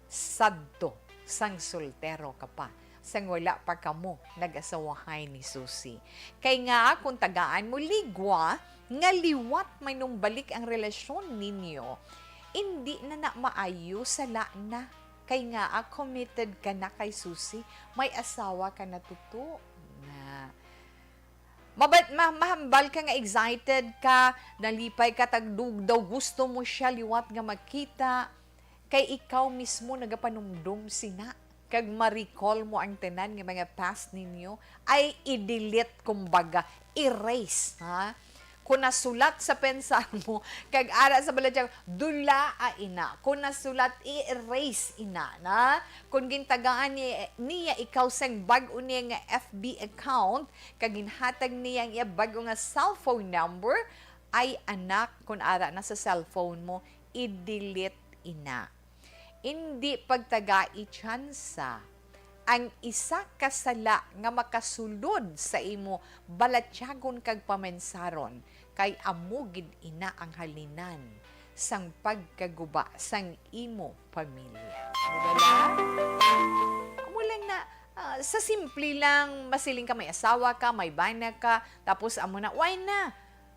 sadto sang soltero ka pa, sang wala pa kamo nag-asawahay ni Susie. Kay nga, kung tagaan mo ligwa nga liwat may numbalik ang relasyon ninyo, indi na na maayo, sala na. Kay nga, ah, committed ka na kay Susie, may asawa ka na tuto na. Mabat-, ma-, mahambal ka nga excited ka, nalipay ka, tagdug daw gusto mo siya liwat nga makita. Kay ikaw mismo nagapanumdom sina, kag ma-recall mo ang tanan nga mga past ninyo, ay i-delete, kumbaga, erase, ha? Kung nasulat sa pensar mo, kag ara sa balatyagon, dulaa ina. Kung nasulat, i-erase ina, na? Kung gintagaan ni-, niya ikaw sang bag-o niya nga F B account, kag ginhatag niya ang iya bag-o nga cellphone number, ay anak, kung ara na sa cellphone mo, i-delete ina. Indi pagtagai tsansa ang isa ka sala nga makasulod sa imo balatyagon kag pamensaron, kay amo gid ina ang halinan sang pagkaguba sang imo pamilya. Di ba la? Amo lang na, ah, sa simple lang, masiling ka, may asawa ka, may bana ka, tapos amo na, why na?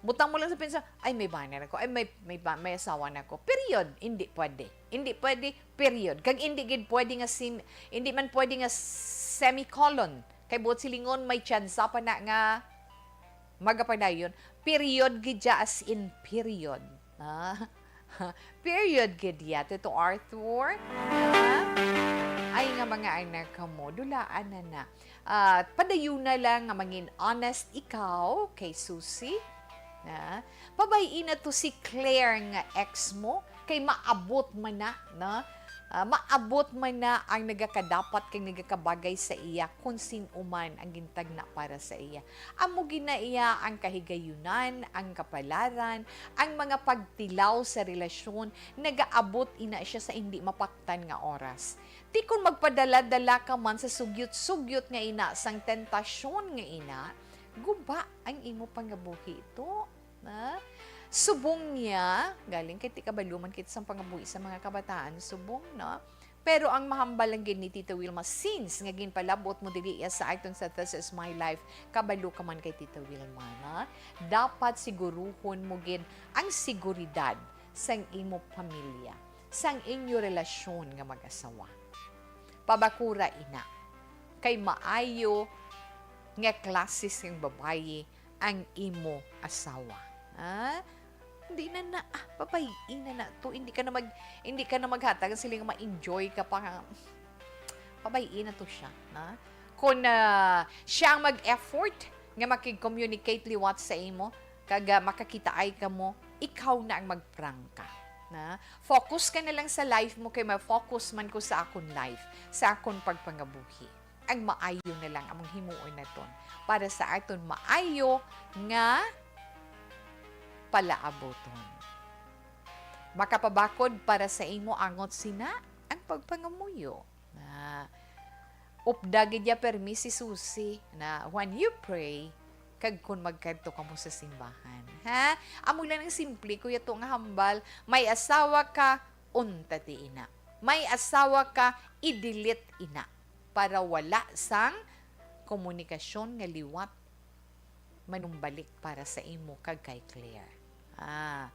Butang mo lang sa pensa, "Ay, may bana na ko. Ay, may, may ba-, may asawa na ko." Period. Hindi pwede. Hindi pwede, period. Kag hindi gid pwede nga sim-, hindi man pwede nga semicolon. Kay buot silingon, may tsansa pa na nga magapadayon. Period gid ya, as in period. Ah. Period gid ya, Tito Arthur. Ah. Ay nga mga anak kamo, dulaan na na. Ah, padayuna lang nga mangin honest ikaw kay Susie, na pabay-i na to si Claire nga ex mo, kay maabot man na, na, ah, maabot man na ang nagakadapat kag nagakabagay sa iya, kung sin-o man ang gintagna para sa iya. Amo gid na iya ang kahigayunan, ang kapalaran, ang mga pagtilaw sa relasyon, nagaabot ina siya sa hindi mapaktan nga oras. Ti kon magpadala-dala ka man sa sugyot-sugyot nga ina, sang tentasyon nga ina, guba ang imo pangabuhi to, na? Subong niya, galing kay ti kabalo man kita sang pangabuhi sa mga kabataan, subong, no? Pero ang mahambal lang gid ni Tita Wilma, since nga ginpalabot mo diri iya sa aton sa This Is My Life, kabalo ka man kay Tita Wilma, na? Dapat siguruhon mo gid ang seguridad sang imo pamilya, sang inyo relasyon nga mag-asawa. Pabakura ina, kay maayo nga klase sing babayi ang imo asawa. Ha? Hindi na na, ah, babayi na na to. Hindi ka na mag, hindi ka na maghatag sila nga ma-enjoy ka pa. Babayi na to siya, na? Kung, ah, siya ang mag-effort nga makig-communicate liwat sa imo, kag, ah, makakitaay kamo, ikaw na ang magprangka, na? Focus ka na lang sa life mo, kay ma-focus man ko sa akon life, sa akon pagpangabuhi. Ang maayo na lang among himuon naton para sa aton maayo nga palaabuton. Makapabakod para sa imo angot sina ang pagpangamuyo. Na, upda gid ya permi si Susi na when you pray, kag kun magkadto kamo sa simbahan. Ha? Amo lang ang simple, kuya, to nga hambal. May asawa ka, unta ti ina. May asawa ka, i-delete ina. Para wala sang komunikasyon nga liwat manumbalik para sa imo kag kay Claire. Ah,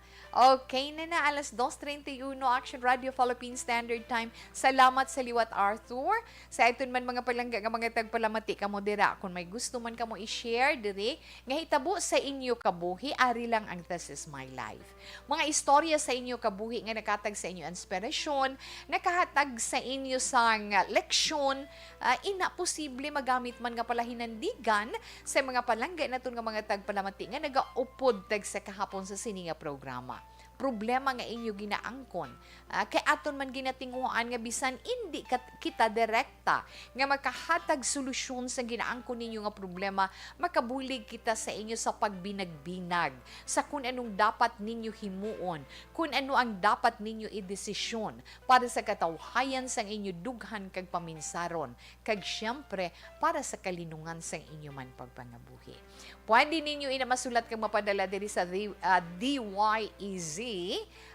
okay na na, alas dos treinta y uno, Action Radio Philippine Standard Time. Salamat sa liwat, Arthur. Sa aton man mga palangga nga mga tagpalamati kamo dira, kung may gusto man kamo i-share diri nga hitabo sa inyo kabuhi, ari lang ang This Is My Life. Mga istorya sa inyo kabuhi nga nakatag sa inyo inspirasyon, nakahatag sa inyo sang leksyon, ah, ina posible magamit man nga palahinandigan sa mga palangga naton nga mga tagpalamati nga nagaupod tag sa kahapon sa sini nga programa. Problema nga inyo ginaangkon, ah, kay aton man ginatinguhaan nga bisan indi kat-, kita direkta nga makahatag solusyon sa ginaangkon ninyo nga problema, makabulig kita sa inyo sa pagbinagbinag sa kun anong dapat ninyo himuon, kun ano ang dapat ninyo idesisyon para sa katawhayan sang inyo dughan kag paminsaron, kag siyempre para sa kalinungan sang inyo man pagpangabuhi. Pwede ninyo ina masulat kag mapadala diri sa D-, ah, D Y E Z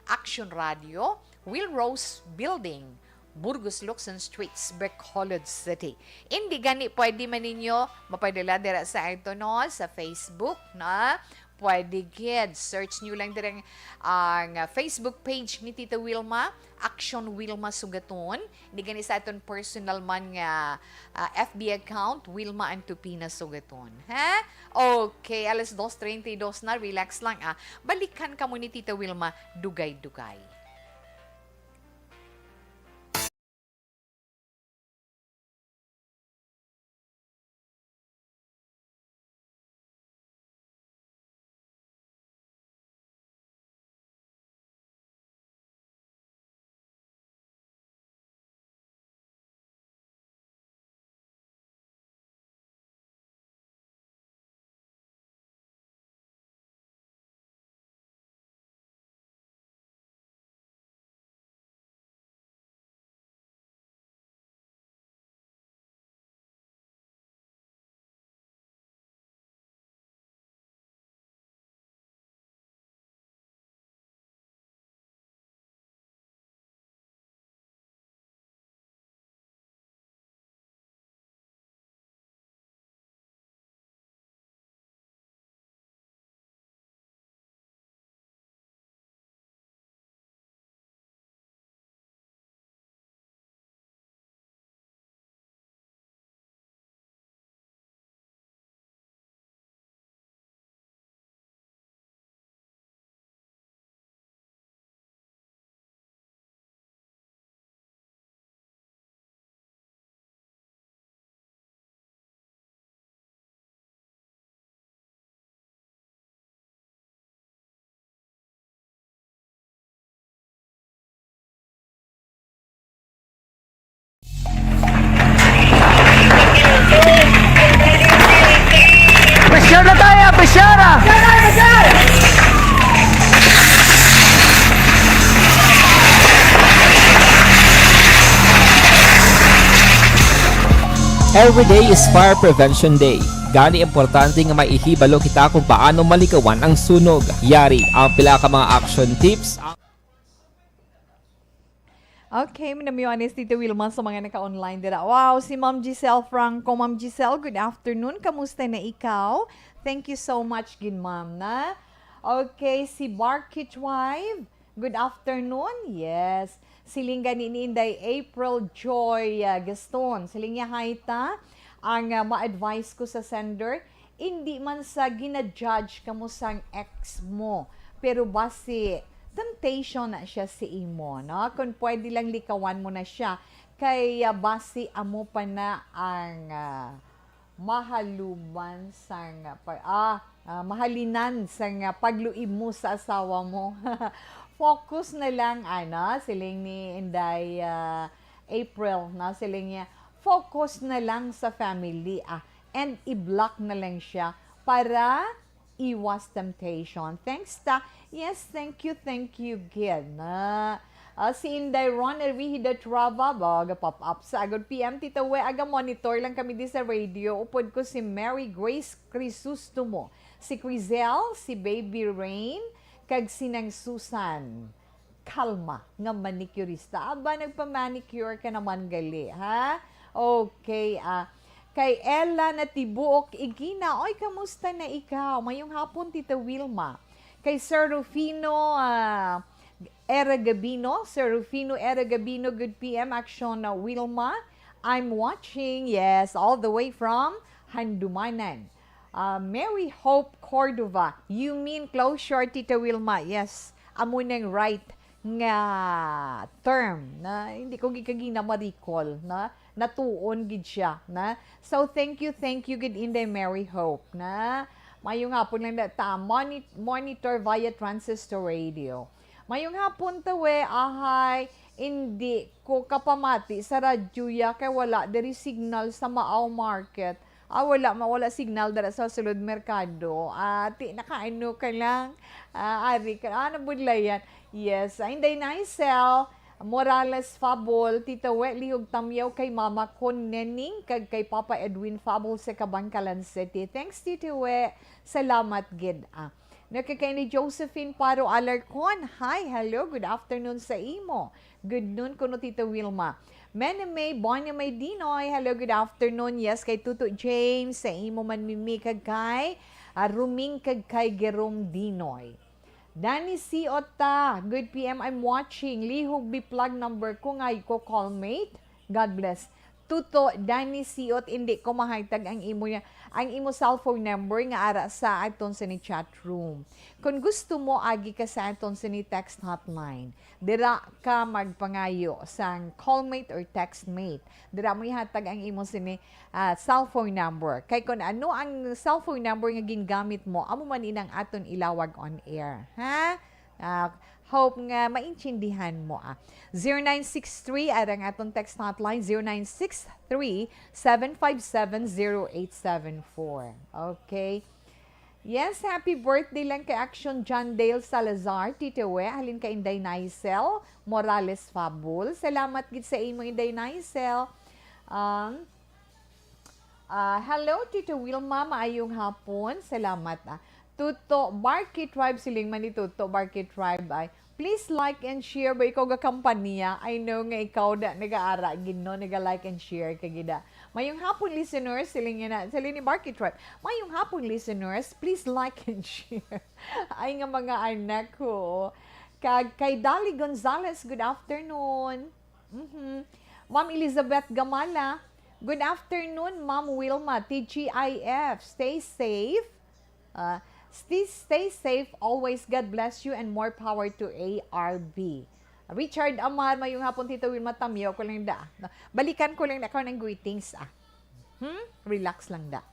Action Radio, Will Rose Building, Burgos Locsin Streets, Bacolod City. Indi gani pwede man ninyo mapadala dira sa ato, no, sa Facebook, na? Pwede gid. Search nyo lang dira ang, ah, Facebook page ni Tita Wilma, Action Wilma Sugaton. Indi gani sa aton personal man nga, ah, F B account, Wilma Antupina Sugaton. Ha? Okay, alas dos treinta y dos na. Relax lang, ah. Balikan kamo ni Tita Wilma, dugay-dugay. Sara! Every day is Fire Prevention Day. Gani, importante nga maihibalo kita kung paano malikawan ang sunog. Yari ang pila ka mga action tips. Okay, minamiwanis dito, Wilma, sa mga naka-online dira. Wow, si Ma'am Giselle Franco. Ma'am Giselle, good afternoon. Kamusta na ikaw? Thank you so much, gid, ma'am, na. Okay, si Barkit Wife. Good afternoon. Yes. Siling gani ni Inday April Joy, ah, Gaston. Siling niya, "Hi, ta. Ang, ah, ma-advise ko sa sender, hindi man sa gina-judge kamo sang ex mo, pero basi temptation na siya si imo, no? Kung pwede lang, likawan mo na siya, kay, ah, basi amo pa na ang, ah, mahaluman sang pa-, ah, ah, mahalinan sang, ah, pagluib mo sa asawa mo." Focus na lang, ano, siling ni Inday, ah, April, no? Siling niya, "Focus na lang sa family, ah, and i-block na lang siya para iwas temptation." Thanks, ta. Yes, thank you, thank you, gid, na. Ah, si Inday Ron Erwihida Trava, ba, ga-pop up sa agod P M, Tita We, aga monitor lang kami di sa radio. Upod ko si Mary Grace Crisostomo, si Crizel, si Baby Rain, kag si Nang Susan Kalma nga manicurista. Aba, nagpa-manicure ka naman gali, ha? Okay, ah. Kay Ella Natibuok Igina, oy, kamusta na ikaw? Mayong hapon, Tita Wilma. Kay Sir Rufino, ah, Era Gabino, Sir Rufino Era Gabino, good P M action, uh, Wilma. I'm watching, yes, all the way from Handumanan. Uh, Mary Hope Cordova, you mean closure, Tita Wilma? Yes, amo nang right nga term na hindi ko gikagina ma-recall na natuon gid siya na. So, thank you, thank you gid, Inday Mary Hope, na. Mayong hapon lang na ta, moni-, monitor via transistor radio. Mayong hapon, Tawe, ahay, hindi ko kapamati sa radyo ya kay wala diri signal sa Maaw Market. Ah, wala, ma-, wala signal dira sa sulod merkado. Ah, ti, nakaano ka lang? Ah, ari ka, ah, nabudlayan. Yes, ah, Inday Nicel Morales Fabol, Tita We, lihog tamyaw kay Mama Con Nening, kag kay Papa Edwin Fabol sa Kabankalan City. Thanks, Tita We. Salamat gid, ah. Nakakain ni Josephine Paro Alarcon. Hi, hello, good afternoon sa imo. Good noon kuno, Tita Wilma. Mena May Bonia May Dinoy, hello, good afternoon. Yes, kay Tuto James, sa imo man, Mimi, kag kay, ah, Ruming, kag kay Jerome Dinoy. Danny C. Ota, good P M, I'm watching. Lihog bi plug number ko nga ko callmate. God bless. Tuto, Danny Siot, indi ko mahaytag ang imo, ang imo cellphone number nga ara sa aton sini chat room. Kung gusto mo, agi ka sa aton sini text hotline. Dira ka magpangayo sang callmate or textmate. Dira mo ihatag ang imo sini, ah, cellphone number. Kay kung ano ang cellphone number nga gingamit mo, amo man inang aton ilawag on air. Ha? Ah, hope nga maintindihan mo, ah. Zero nine six three, arang aton text hotline, zero nine six three, seven five seven, zero eight seven four. Okay. Yes, happy birthday lang kay Action John Dale Salazar, Tito We, halin kay Inday Nicel Morales Fabul. Salamat gid sa imo, Inday Nicel. Um, Ah, hello, Tito Wilma. Maayong hapon. Salamat, ah. Tuto Barkey Tribe, siling man ni Tuto Barkey Tribe ay, "Please like and share." Ba ikaw ga kampanya? I know nga ikaw da nagaara gid, no? Naga-like and share ka gid, ah. "Mayong hapon, listeners." Siling niya na, siling ni Barkey Tribe, "Mayong hapon, listeners. Please like and share." Ay nga mga anak ko. Kag kay Dali Gonzales, good afternoon. Mhm. Ma'am Elizabeth Gamala, "Good afternoon, Ma'am Wilma, T G I F. Stay safe. Uh, stay, stay safe always. God bless you and more power to A R B." Richard Amar, "Mayong hapon, Tito Wilma, tamyaw ko lang da." Balikan ko lang na ng greetings, ah. Hmm? Relax lang da.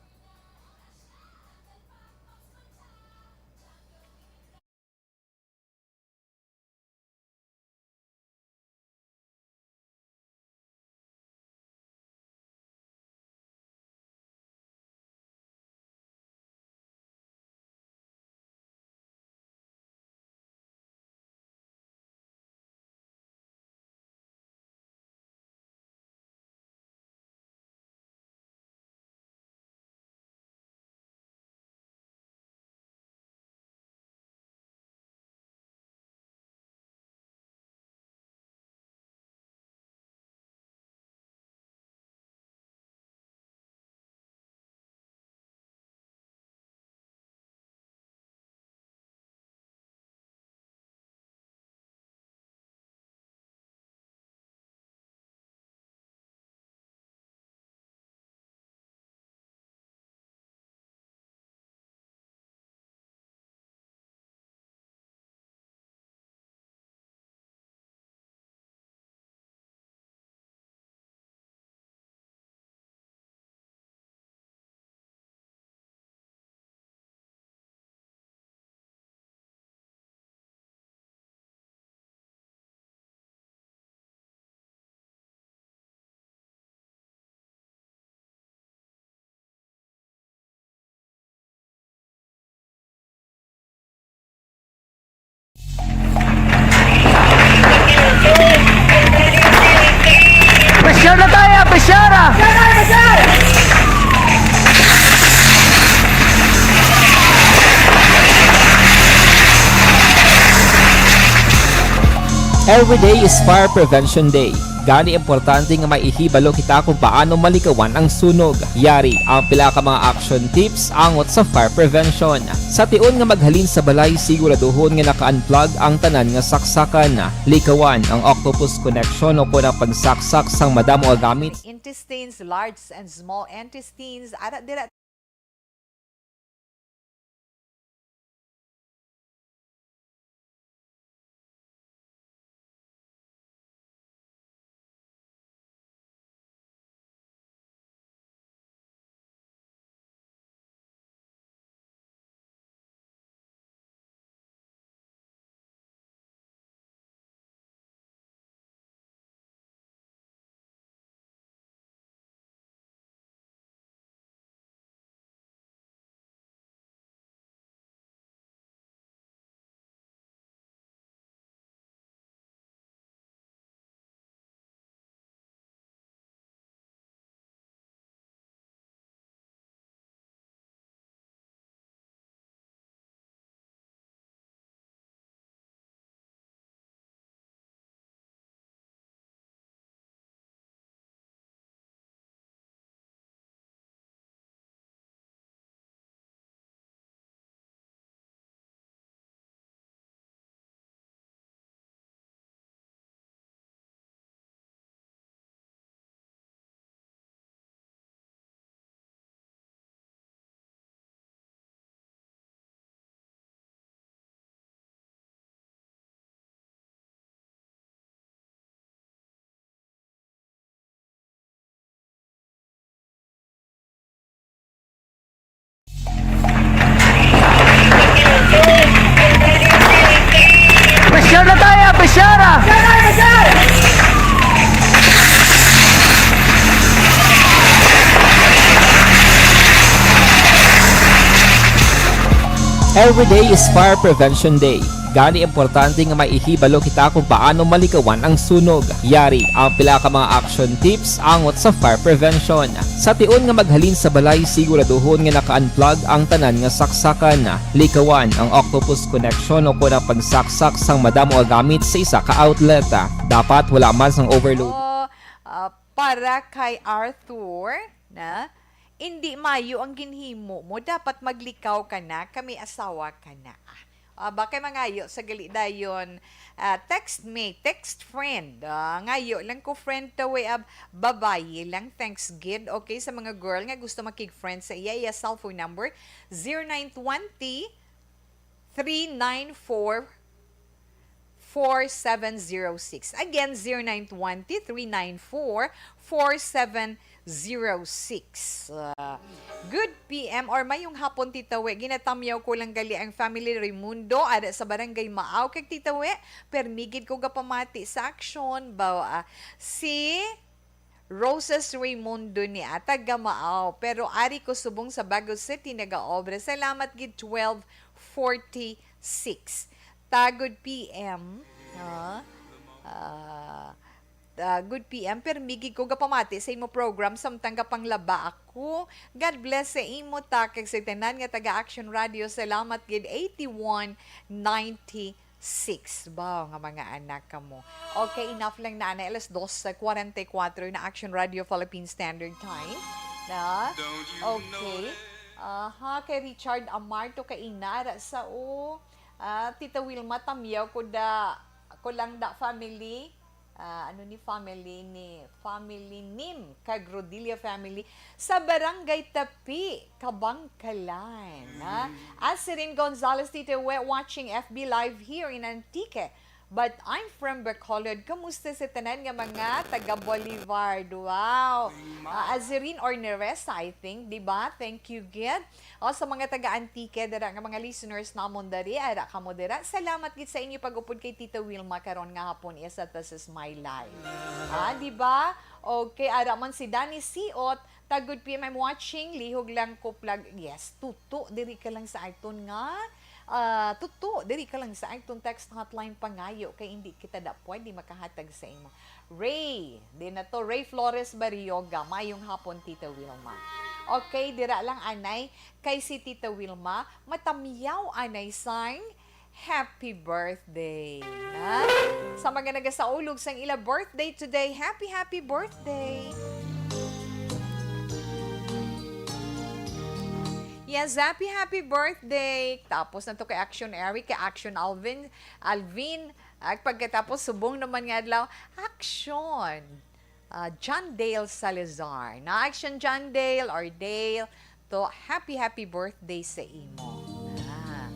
Every day is Fire Prevention Day. Gani, importante nga maihibalo kita kung paano malikawan ang sunog. Yari ang pila ka mga action tips angot sa fire prevention. Sa tion nga maghalin sa balay, siguraduhon nga naka-unplug ang tanan nga saksakan. Likawan ang octopus connection o kon ang pagsaksak sang madamo nga gamit. Intestines, large and small intestines, ara dira. Pressure na tayo, pressure! Every day is Fire Prevention Day. Gani, importante nga maihibalo kita kung paano malikawan ang sunog. Yari ang pila ka mga action tips angot sa fire prevention. Sa tion nga maghalin sa balay, siguraduhon nga naka-unplug ang tanan nga saksakan. Likawan ang octopus connection o kon ang pagsaksak sang madamo nga gamit sa isa ka outlet. Dapat wala man sang overload. Oh, ah, para kay Arthur, na, indi mayo ang ginhimo mo, dapat maglikaw ka na, kami asawa ka na. Ah, ba kay mangayo sa gali dayon, ah, text me, text friend. Ah, ngayo lang ko friend to way of babayi lang, thanks gid. Okay, sa mga girl nga gusto makig-friend sa iya, iya cellphone number, zero nine twenty, three nine four, four seven zero six. Again, zero nine twenty, three nine four, four seven zero six. Uh, good P M or mayong hapon, Tita We. Ginatamyaw ko lang gali ang family Raimundo, ada sa Barangay Maaw. Kag, Tita We, permi gid ko gapamati sa aksyon. Ba, ah, si Roses Raimundo ni, ah, taga Maaw, pero ari ko subong sa Bago City nagaobra. Salamat gid, twelve forty-six. Tagod P M. Ah, ah, ah, good P M, permi gid ko gapamati sa imo program samtang gapanglaba ako. God bless sa imo, ta, kag sa tanan nga taga Action Radio. Salamat gid, eighty-one ninety six ba nga mga anak kamo. Okay, enough lang na, na alas dos sa kwarenta y kuwatro na Action Radio Philippine Standard Time. Na? Okay. Aha, kay Richard Amarto, kay Inara sa o. Ah, Tita Wilma, tamyaw ko da, ko lang da family. Ah, ano ni family ni, family Nim kag Rodilla family sa Barangay Tapi, Kabangkalan, ha? Mm. Azirin Gonzalez, Tito We, watching F B Live here in Antique. But I'm from Bacolod. Kamusta sa tanan nga mga taga Boulevard? Wow! Ah, Azirin or Neresa, I think, di ba? Thank you, gid. O, sa mga taga Antique, dira nga mga listeners namon diri, ara kamo dira. Salamat gid sa inyo pag-upod kay Tita Wilma karon nga hapon, isa, this is my life. Ah, di ba? Okay, ara man si Danny Siot, tagod P M, I'm watching, lihog lang ko plug. Yes, tuto, diri ka lang sa aton nga, ah, tuto, diri ka lang sa aton text hotline pangayo, kay hindi kita da pwede makahatag sa imo. Ray, di na to, Ray Flores Barrioga, mayong hapon, Tita Wilma. Okay, dira lang anay, kay si Tita Wilma, matamyaw anay sang Happy birthday, ha? Sa mga nagasaulog sang ila birthday today, happy, happy birthday! Yes, happy, happy birthday! Tapos na to kay Action Eric, kay Action Alvin, Alvin, at pagkatapos subong naman nga adlaw, Action! Ah, John Dale Salazar. Na Action John Dale or Dale, to happy, happy birthday sa imo. Ah.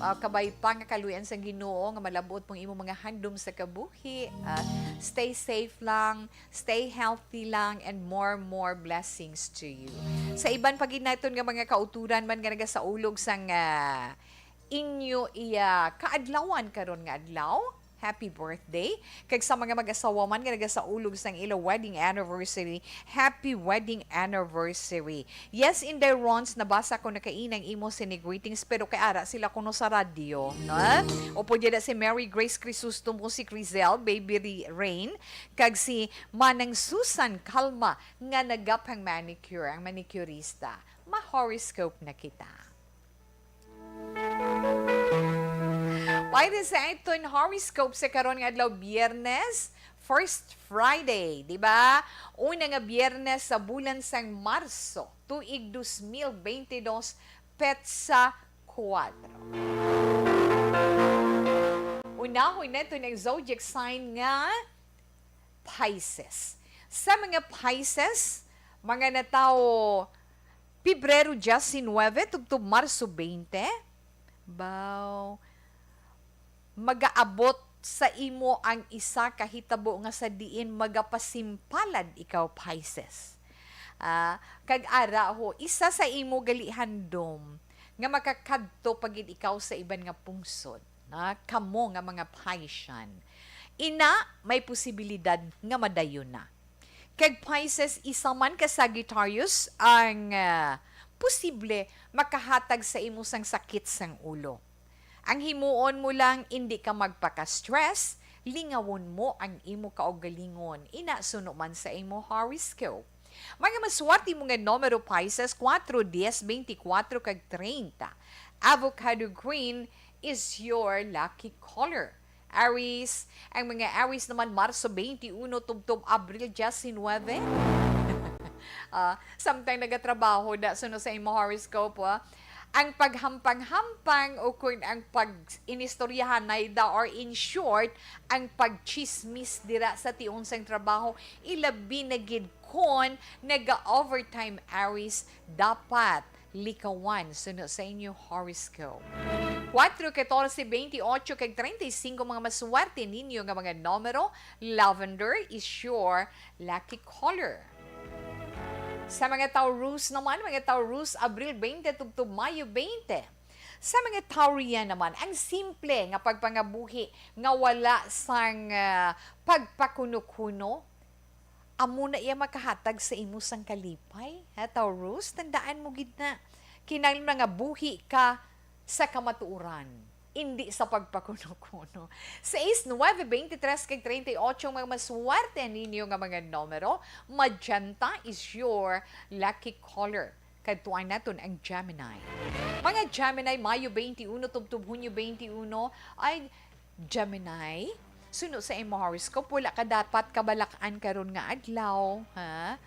Ah, kabay pa nga kaluyan sang Ginoo nga malabot pong imo mga handom sa kabuhi. Ah, stay safe lang, stay healthy lang, and more, more blessings to you. Sa iban pa gid naton nga mga kauturan man nga nagasaulog sang, ah, inyo iya kaadlawan karon nga adlaw, happy birthday. Kag sa mga mag-asawa man nga nagasaulog sang ila wedding anniversary, happy wedding anniversary. Yes, Inday Rons, nabasa ko na kaina ang imo sini greetings, pero kay ara sila kuno sa radyo, no? O pwede na si Mary Grace Crisostom o si Crizel, Baby Ri-, Rain, kag si Manang Susan Calma nga nagapang manicure, ang manicurista. Ma-horoscope na kita. Para sa aton horoscope sa karon nga adlaw, Biyernes, first Friday, di ba? Una nga Biyernes sa bulan sang Marso, tuig dos mil bente dos, petsa kuwatro. Unahon naton ang zodiac sign nga Pisces. Sa mga Pisces, mga natawo Pebrero diecinuebe tubtob Marso veinte, baw, magaabot sa imo ang isa ka hitabo nga sa diin magapasimpalad ikaw, Pisces. Ah, kag ara ho, isa sa imo gali handom nga makakadto pa gid ikaw sa iban nga pungsod, na kamo nga mga Piscean. Ina, may posibilidad nga madayon na. Kag Pisces, isa man ka Sagittarius ang, ah, posible makahatag sa imo sang sakit sang ulo. Ang himuon mo lang, indi ka magpaka-stress, lingawon mo ang imo kaugalingon, ina suno man sa imo horoscope. Mga maswerte mo nga numero, Pisces, kuwatro, diyes, bente kuwatro, kag treinta. Avocado green is your lucky color. Aries, ang mga Aries naman, Marso twenty-one tubtob Abril diecinuebe. Ah, samtang nagatrabaho da suno sa imo horoscope, ah, ang paghampang-hampang o kun ang pag-inistoryahanay da, or in short, ang pagchismis dira sa tion sang trabaho, ilabi na gid kon naga-overtime Aries, dapat likawan suno sa inyo horoscope. Kuwatro, katorse, bente otso, kag treinta y cinco mga maswerte ninyo nga mga numero, lavender is your lucky color. Sa mga Taurus naman, mga Taurus, Abril twenty tubtob Mayo twenty. Sa mga Taurian naman, ang simple nga pagpangabuhi nga wala sang, ah, pagpakuno-kuno, amo na iya makahatag sa imo sang kalipay. Ha, Taurus, tandaan mo gid na, kinahanglan nga buhi ka sa kamatuoran, indi sa pagpakuno-kuno. Seis, nuebe, bente tres, kag treinta y ocho ang mga maswerte ninyo nga mga numero. Magenta is your lucky color. Kadtuan naton ang Gemini. Mga Gemini, Mayo twenty-one tubtob Hunyo twenty-one, ay Gemini, suno sa imo horoscope, wala ka dapat kabalak-an karon nga adlaw, ha?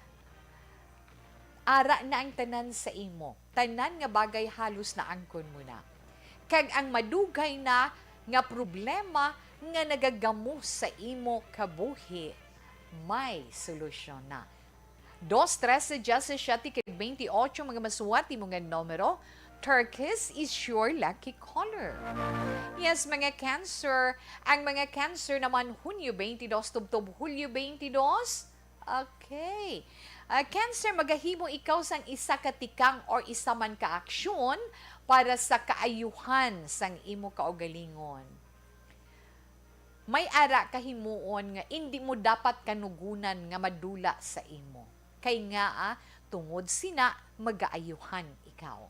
Ara na ang tanan sa imo. Tanan nga bagay halos naangkon mo na. Kag ang madugay na nga problema nga nagagamo sa imo kabuhi, may solusyon na. Dos, trese, diyesisiete, kag bente otso, mga maswerte mo nga numero, turquoise is your lucky color. Yes, mga Cancer. Ang mga Cancer naman, Hunyo twenty-dos tubtob Hulyo twenty-dos. Okay. Ah, Cancer, magahimo ikaw sang isa ka tikang or isa man ka aksyon para sa kaayuhan sang imo kaugalingon. May ara ka himuon nga indi mo dapat kanugunan nga madula sa imo. Kay ngaa, tungod sina, magaayuhan ikaw.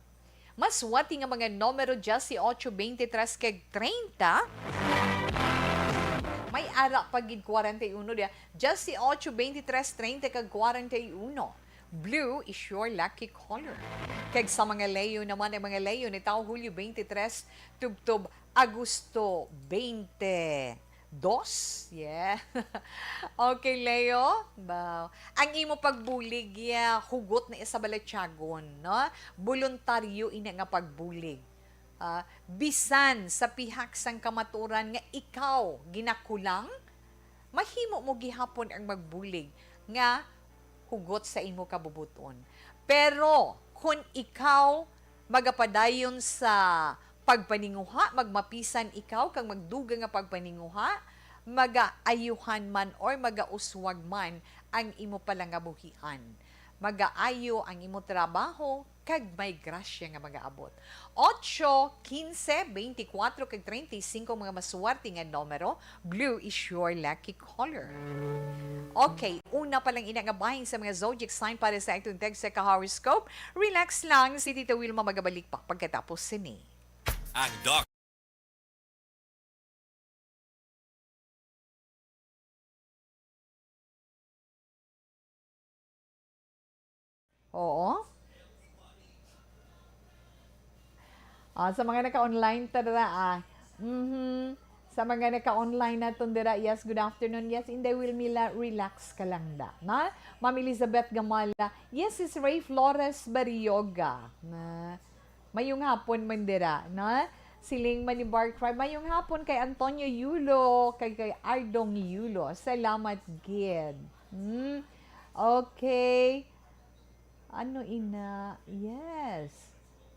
Maswerte nga mga numero, diyesyocho, bente tres, kag treinta. May ara pa gid, kwarenta y uno diya. Diyesyocho, bente tres, treinta, kag kwarenta y uno. Blue is your lucky color. Kag sa mga Leo naman, ang mga Leo ni taong Hulyo twenty-three tubtob Agosto twenty-two. Yeah. Okay, Leo. Ba, ang imo pagbulig, yeah, hugot na sa balatyagon, no? Boluntaryo ina nga pagbulig. Ah, bisan sa pihak sang kamatuoran nga ikaw ginakulang, mahimo mo gihapon ang magbulig nga hugot sa imo kabubuton. Pero kon ikaw magapadayon sa pagpaninguha, magmapisan ikaw kag magdugang nga pagpaninguha, magaayuhan man or magauswag man ang imo palangabuhian. Magaayo ang imo trabaho, kag may grasya nga magaabot. Ocho, quince, twenty-four, kag treinta y cinco mga maswerte nga numero. Blue is your lucky color. Okay, una pa lang ina nga bahin sa mga zodiac sign para sa atong text sa ka-horoscope. Relax lang, si Tita Wilma magabalik pa pagkatapos sini. Ang Doc Oo. Ah, sa mga naka-online ta dira, ah. Mhm. Sa mga naka-online naton dira, yes, good afternoon. Yes, Inday Wilmila, relax ka lang da. Na? Ma'am Elizabeth Gamala, yes, is Ray Flores Barrioga. Na? Mayong hapon man dira, na? Siling man ni Bark Tribe, mayong hapon kay Antonio Yulo, kay, kay Ardong Yulo. Salamat gid. Hmm. Okay. Ano ina? Yes.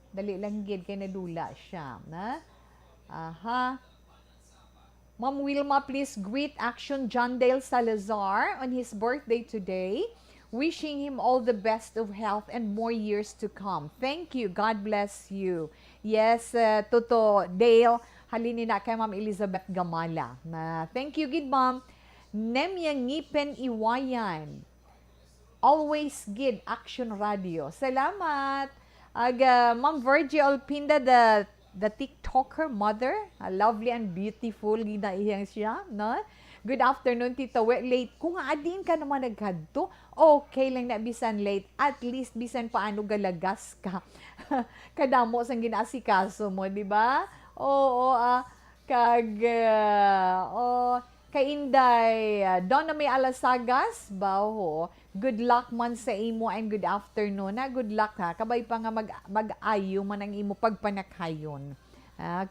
Dali lang gid kay nadula siya, na? Aha. Ma'am Wilma, please greet Action John Dale Salazar on his birthday today. Wishing him all the best of health and more years to come. Thank you. God bless you. Yes, uh, Toto Dale, halin ina kay Ma'am Elizabeth Gamala. Na, thank you gid, ma'am. Nemia Ngipen Iwayan. Always gid Action Radio. Salamat. Ag, ah, Ma'am Virgie Olpinda, the, the TikToker mother. Ah, lovely and beautiful gid na iyang siya, no? Good afternoon, Tita We. Late ko nga, adin ka naman nagkadto. Okay lang na bisan late. At least, bisan paano galagas ka. Kadamo sang ginaasikaso mo, di ba? Oo, ah, kag, ah, oh, kay Inday, ah, Donna May Alasagas, baho, good luck man sa imo and good afternoon, ha? Good luck, ha? Kabay pa nga mag-, mag-ayo man ang imo pagpanakhayon.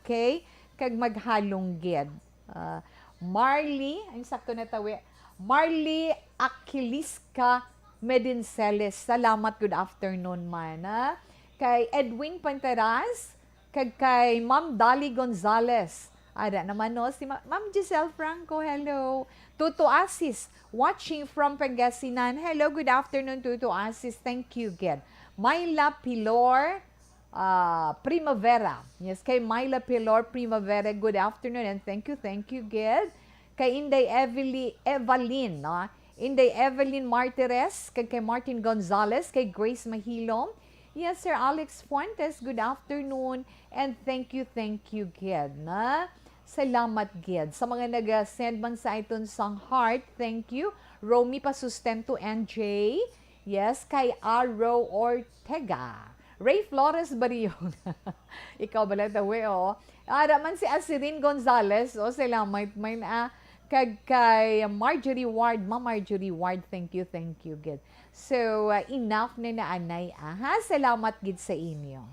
Okay? Kag maghalong gid. Ah, Marley, ang sakto na tawi. Marley Aquiliska Medinceles, salamat, good afternoon man, ha? Kay Edwin Pantaras, kag kay Ma'am Dali Gonzales. Ada naman, no, si Ma-, Ma'am Giselle Franco, hello. Tuto Asis, watching from Pangasinan. Hello, good afternoon, Tuto Asis. Thank you, gid. Myla Pilor, ah, Primavera. Yes, kay Myla Pilor Primavera, good afternoon and thank you, thank you, gid. Kay Inday Evely-, Evelyn, no? Inday Evelyn Martires, kag kay Martin Gonzales, kay Grace Mahilom. Yes, Sir Alex Fuentes, good afternoon. And thank you, thank you, gid, na. Salamat, gid. Sa mga nag-send man sa iton sang heart, thank you. Romy Pasustento, N J. Yes, kay Arrow Ortega. Ray Flores Barrio. Ikaw bala, tawi, oh. Ara man si Asirin Gonzales, oh, salamat, man, ah. Kag kay Marjorie Ward, Ma Marjorie Ward, thank you, thank you, gid. So, ah, enough na na, anay, ah, ha? Salamat gid sa inyo.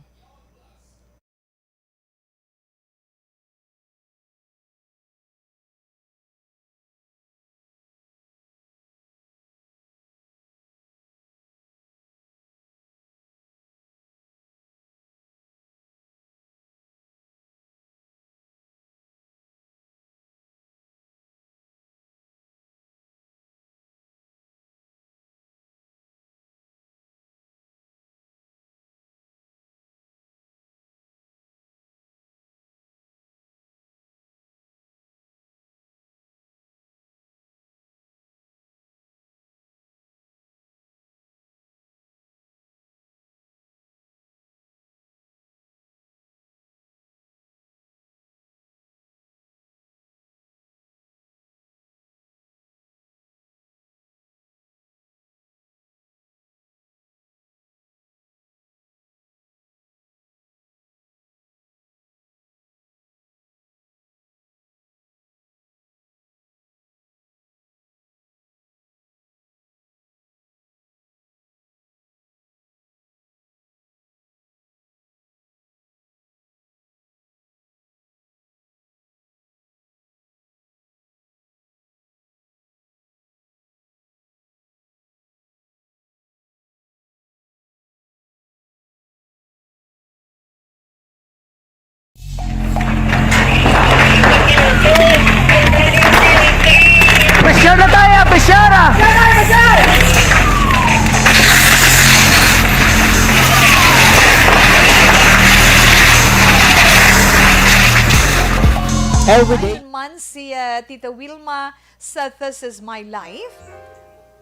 Every day. Ayon man si, ah, Tita Wilma sa This Is My Life.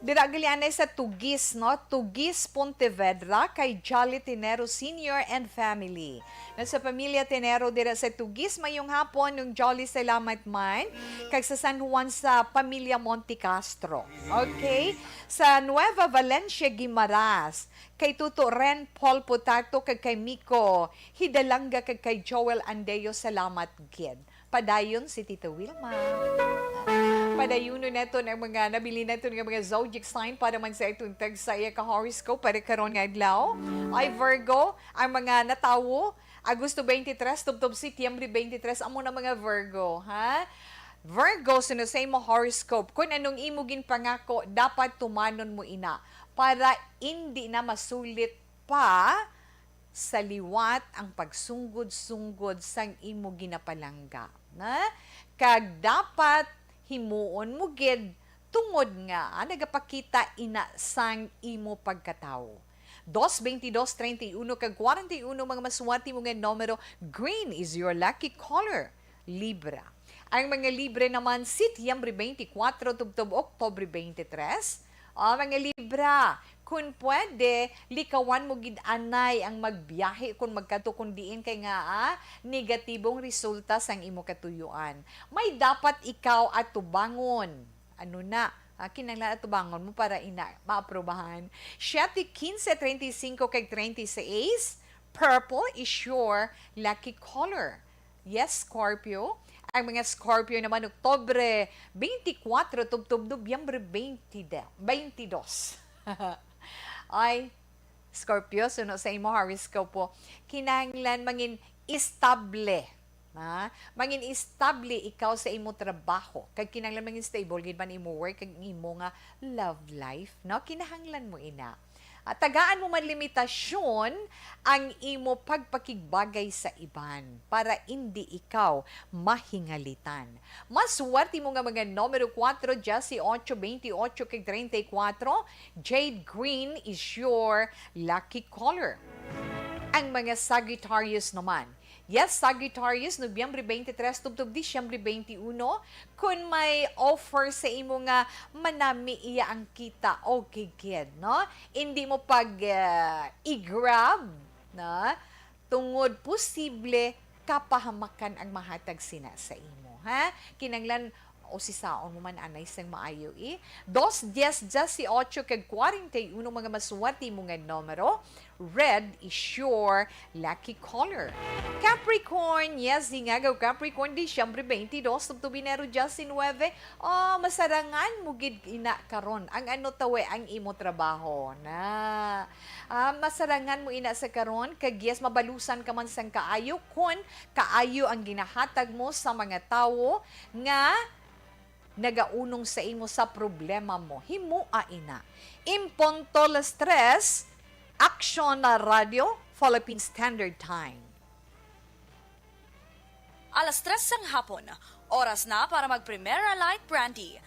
Dira gali anay sa Tugis, no? Tugis, Pontevedra, kay Jolly Tinero Senior and family. Na sa pamilya Tinero dira sa Tugis, mayong hapon, Nung Jolly, salamat man. Kag sa San Juan sa pamilya Monte Castro. Okay? Sa Nueva Valencia, Guimaras, kay Tuto Ren Paul Potato, kag kay Miko Hidalanga, kag kay Joel Andeo, salamat gid. Padayon si Tita Wilma. Padayunon naton ang mga nabili naton nga mga zodiac sign para man sa atong tag sa iya ka horoscope para karon nga adlaw. Ay Virgo, ang mga natawo, Agosto twenty-three tubtob Setyembre twenty-three, amo na mga Virgo, ha? Virgo, suno sa imo horoscope, kung anong imo ginpangako, dapat tumanon mo ina para indi na masulit pa sa liwat ang pagsunggod-sunggod sang imo ginapalangga, na? Kag dapat himuon mo gid tungod nga, ah, nagapakita ina sang imo pagkatawo. Dos, twenty-dos, treinta y uno kag kwarenta y uno, mga maswerte mo nga numero. Green is your lucky color. Libra. Ang mga Libre naman, Setyembre twenty-four tubtob Oktobre twenty-three. O, mga Libra, kung pwede, likawan mo gid anay ang magbiyahe kung magkadto, kung diin kay nga, ah, negatibong resulta sang imo katuyuan. May dapat ikaw atubangon. Ano na? Ah, kinahanglan atubangon mo para ina maaprubahan. Siete, quince, treinta y cinco kag treinta y seis. Purple is your lucky color. Yes, Scorpio. Ang mga Scorpio naman, Oktubre twenty-four tubtob Nobyembre twenty, twenty-two. Ay, Scorpio, suno sa imo horoscope po, kinahanglan mangin estable. Ha? Mangin estable ikaw sa imo trabaho. Kag kinahanglan mangin stable gid man imo work kag imo nga love life, no? Kinahanglan mo ina. At tagaan mo man limitasyon ang imo pagpakigbagay sa iban para indi ikaw mahingalitan. Maswerte mo nga mga numero kuwatro, diyes, otso, bente otso, kag treinta y kuwatro. Jade green is your lucky color. Ang mga Sagittarius naman, yes, Sagittarius, Nobyembre twenty-three tubtob Disyembre twenty-one, kun may offer sa imo nga manami iya ang kita, okay gid, no? Indi mo pag, ah, i-grab, no? Tungod posible kapahamakan ang mahatag sina sa imo, ha? Kinanglan usisaon mo man anay sang maayo, eh. Dos, diyes, diyes y otso, kag kwarenta y uno, mga maswerte mo nga numero. Red is your lucky color. Capricorn, yes, hingagaw Capricorn, Disyembre twenty-two, tubtob Enero diyes nuebe. Oh, masarangan mo gid ina karon. Ang ano tawe ang imo trabaho na. Ah, masarangan mo ina sa karon, kag yes, mabalusan ka man sang kaayo kon kaayo ang ginahatag mo sa mga tawo nga nagaunong sa imo sa problema mo. Himoa ina. Impunto las tres, Aksyon na Radio, Philippine Standard Time. Alas tres sang hapon, oras na para mag Primera Light Brandy.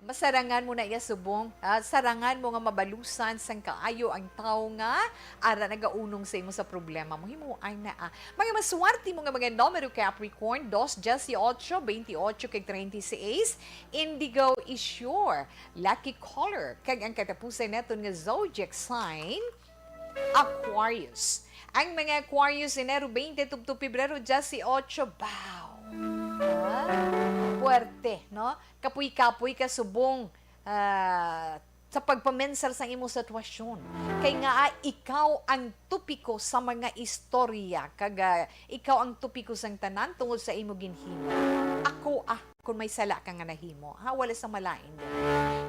Masarangan mo na iya subong, ah, sarangan mo nga mabalusan sang kaayo ang tawo nga ara nagaunong sa imo sa problema mo. Himuay na, ah. Mga maswerte mo nga mga numero, Capricorn, dos, diyes y otso, bente otso, kag treinta y seis. Indigo is your lucky color. Kag ang katapusan naton nga zodiac sign, Aquarius. Ang mga Aquarius, Enero twenty tubtob Pebrero diyes y otso, baw. Ah, puwerte, no? Kapoy-kapoy ka subong, ah, sa pagpamensar sa imong sitwasyon. Kay nga, ah, ikaw ang topiko sa mga istorya, kag, ah, ikaw ang topiko sang tanan tungod sa imo ginhimo. Ako, ah, kung may sala ka nga nahimo, ha, wala sa malain din.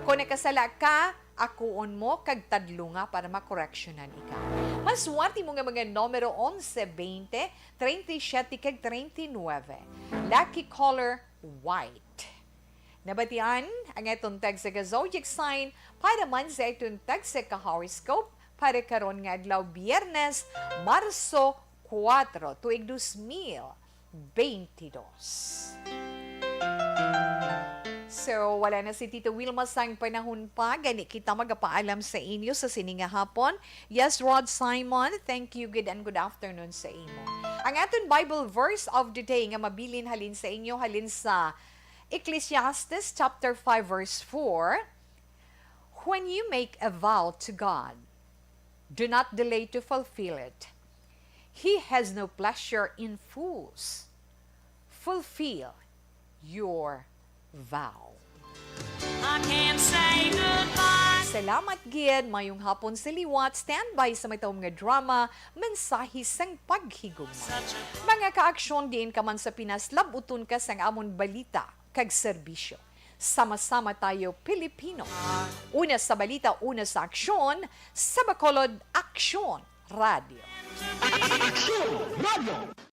Kung nakasala ka, akuon mo kag tadlunga para makoreksyonan ikaw. Maswerte mo nga mga numero onse, bente, treinta y siete, kag treinta y nuebe. Lucky color, white. Nabatian ang aton tagsa ka zodiac sign para man sa aton tagsa ka horoscope para karon nga adlaw, Biyernes, Marso kuwatro, tuig dos mil bente dos. So, wala na si Tito Wilma sang panahon pa, gani kita magapaalam sa inyo sa sini nga hapon. Yes, Rod Simon, thank you, good and good afternoon sa imo. Ang aton Bible verse of the day nga mabilin halin sa inyo, halin sa Ecclesiastes chapter five, verse four, "When you make a vow to God, do not delay to fulfill it. He has no pleasure in fools. Fulfill your vow." I can't say goodbye. Salamat gid, mayong hapon sa liwat. Standby sa matawom nga drama, Mensahe sang Paghigugma. Mga kaaksyon, diin ka man sa Pinas, lab-uton ka sang amon balita kag serbisyo. Sama-sama tayo, Pilipino. Una sa balita, una sa aksyon, sa Bacolod Aksyon Radio. Aksyon Radio.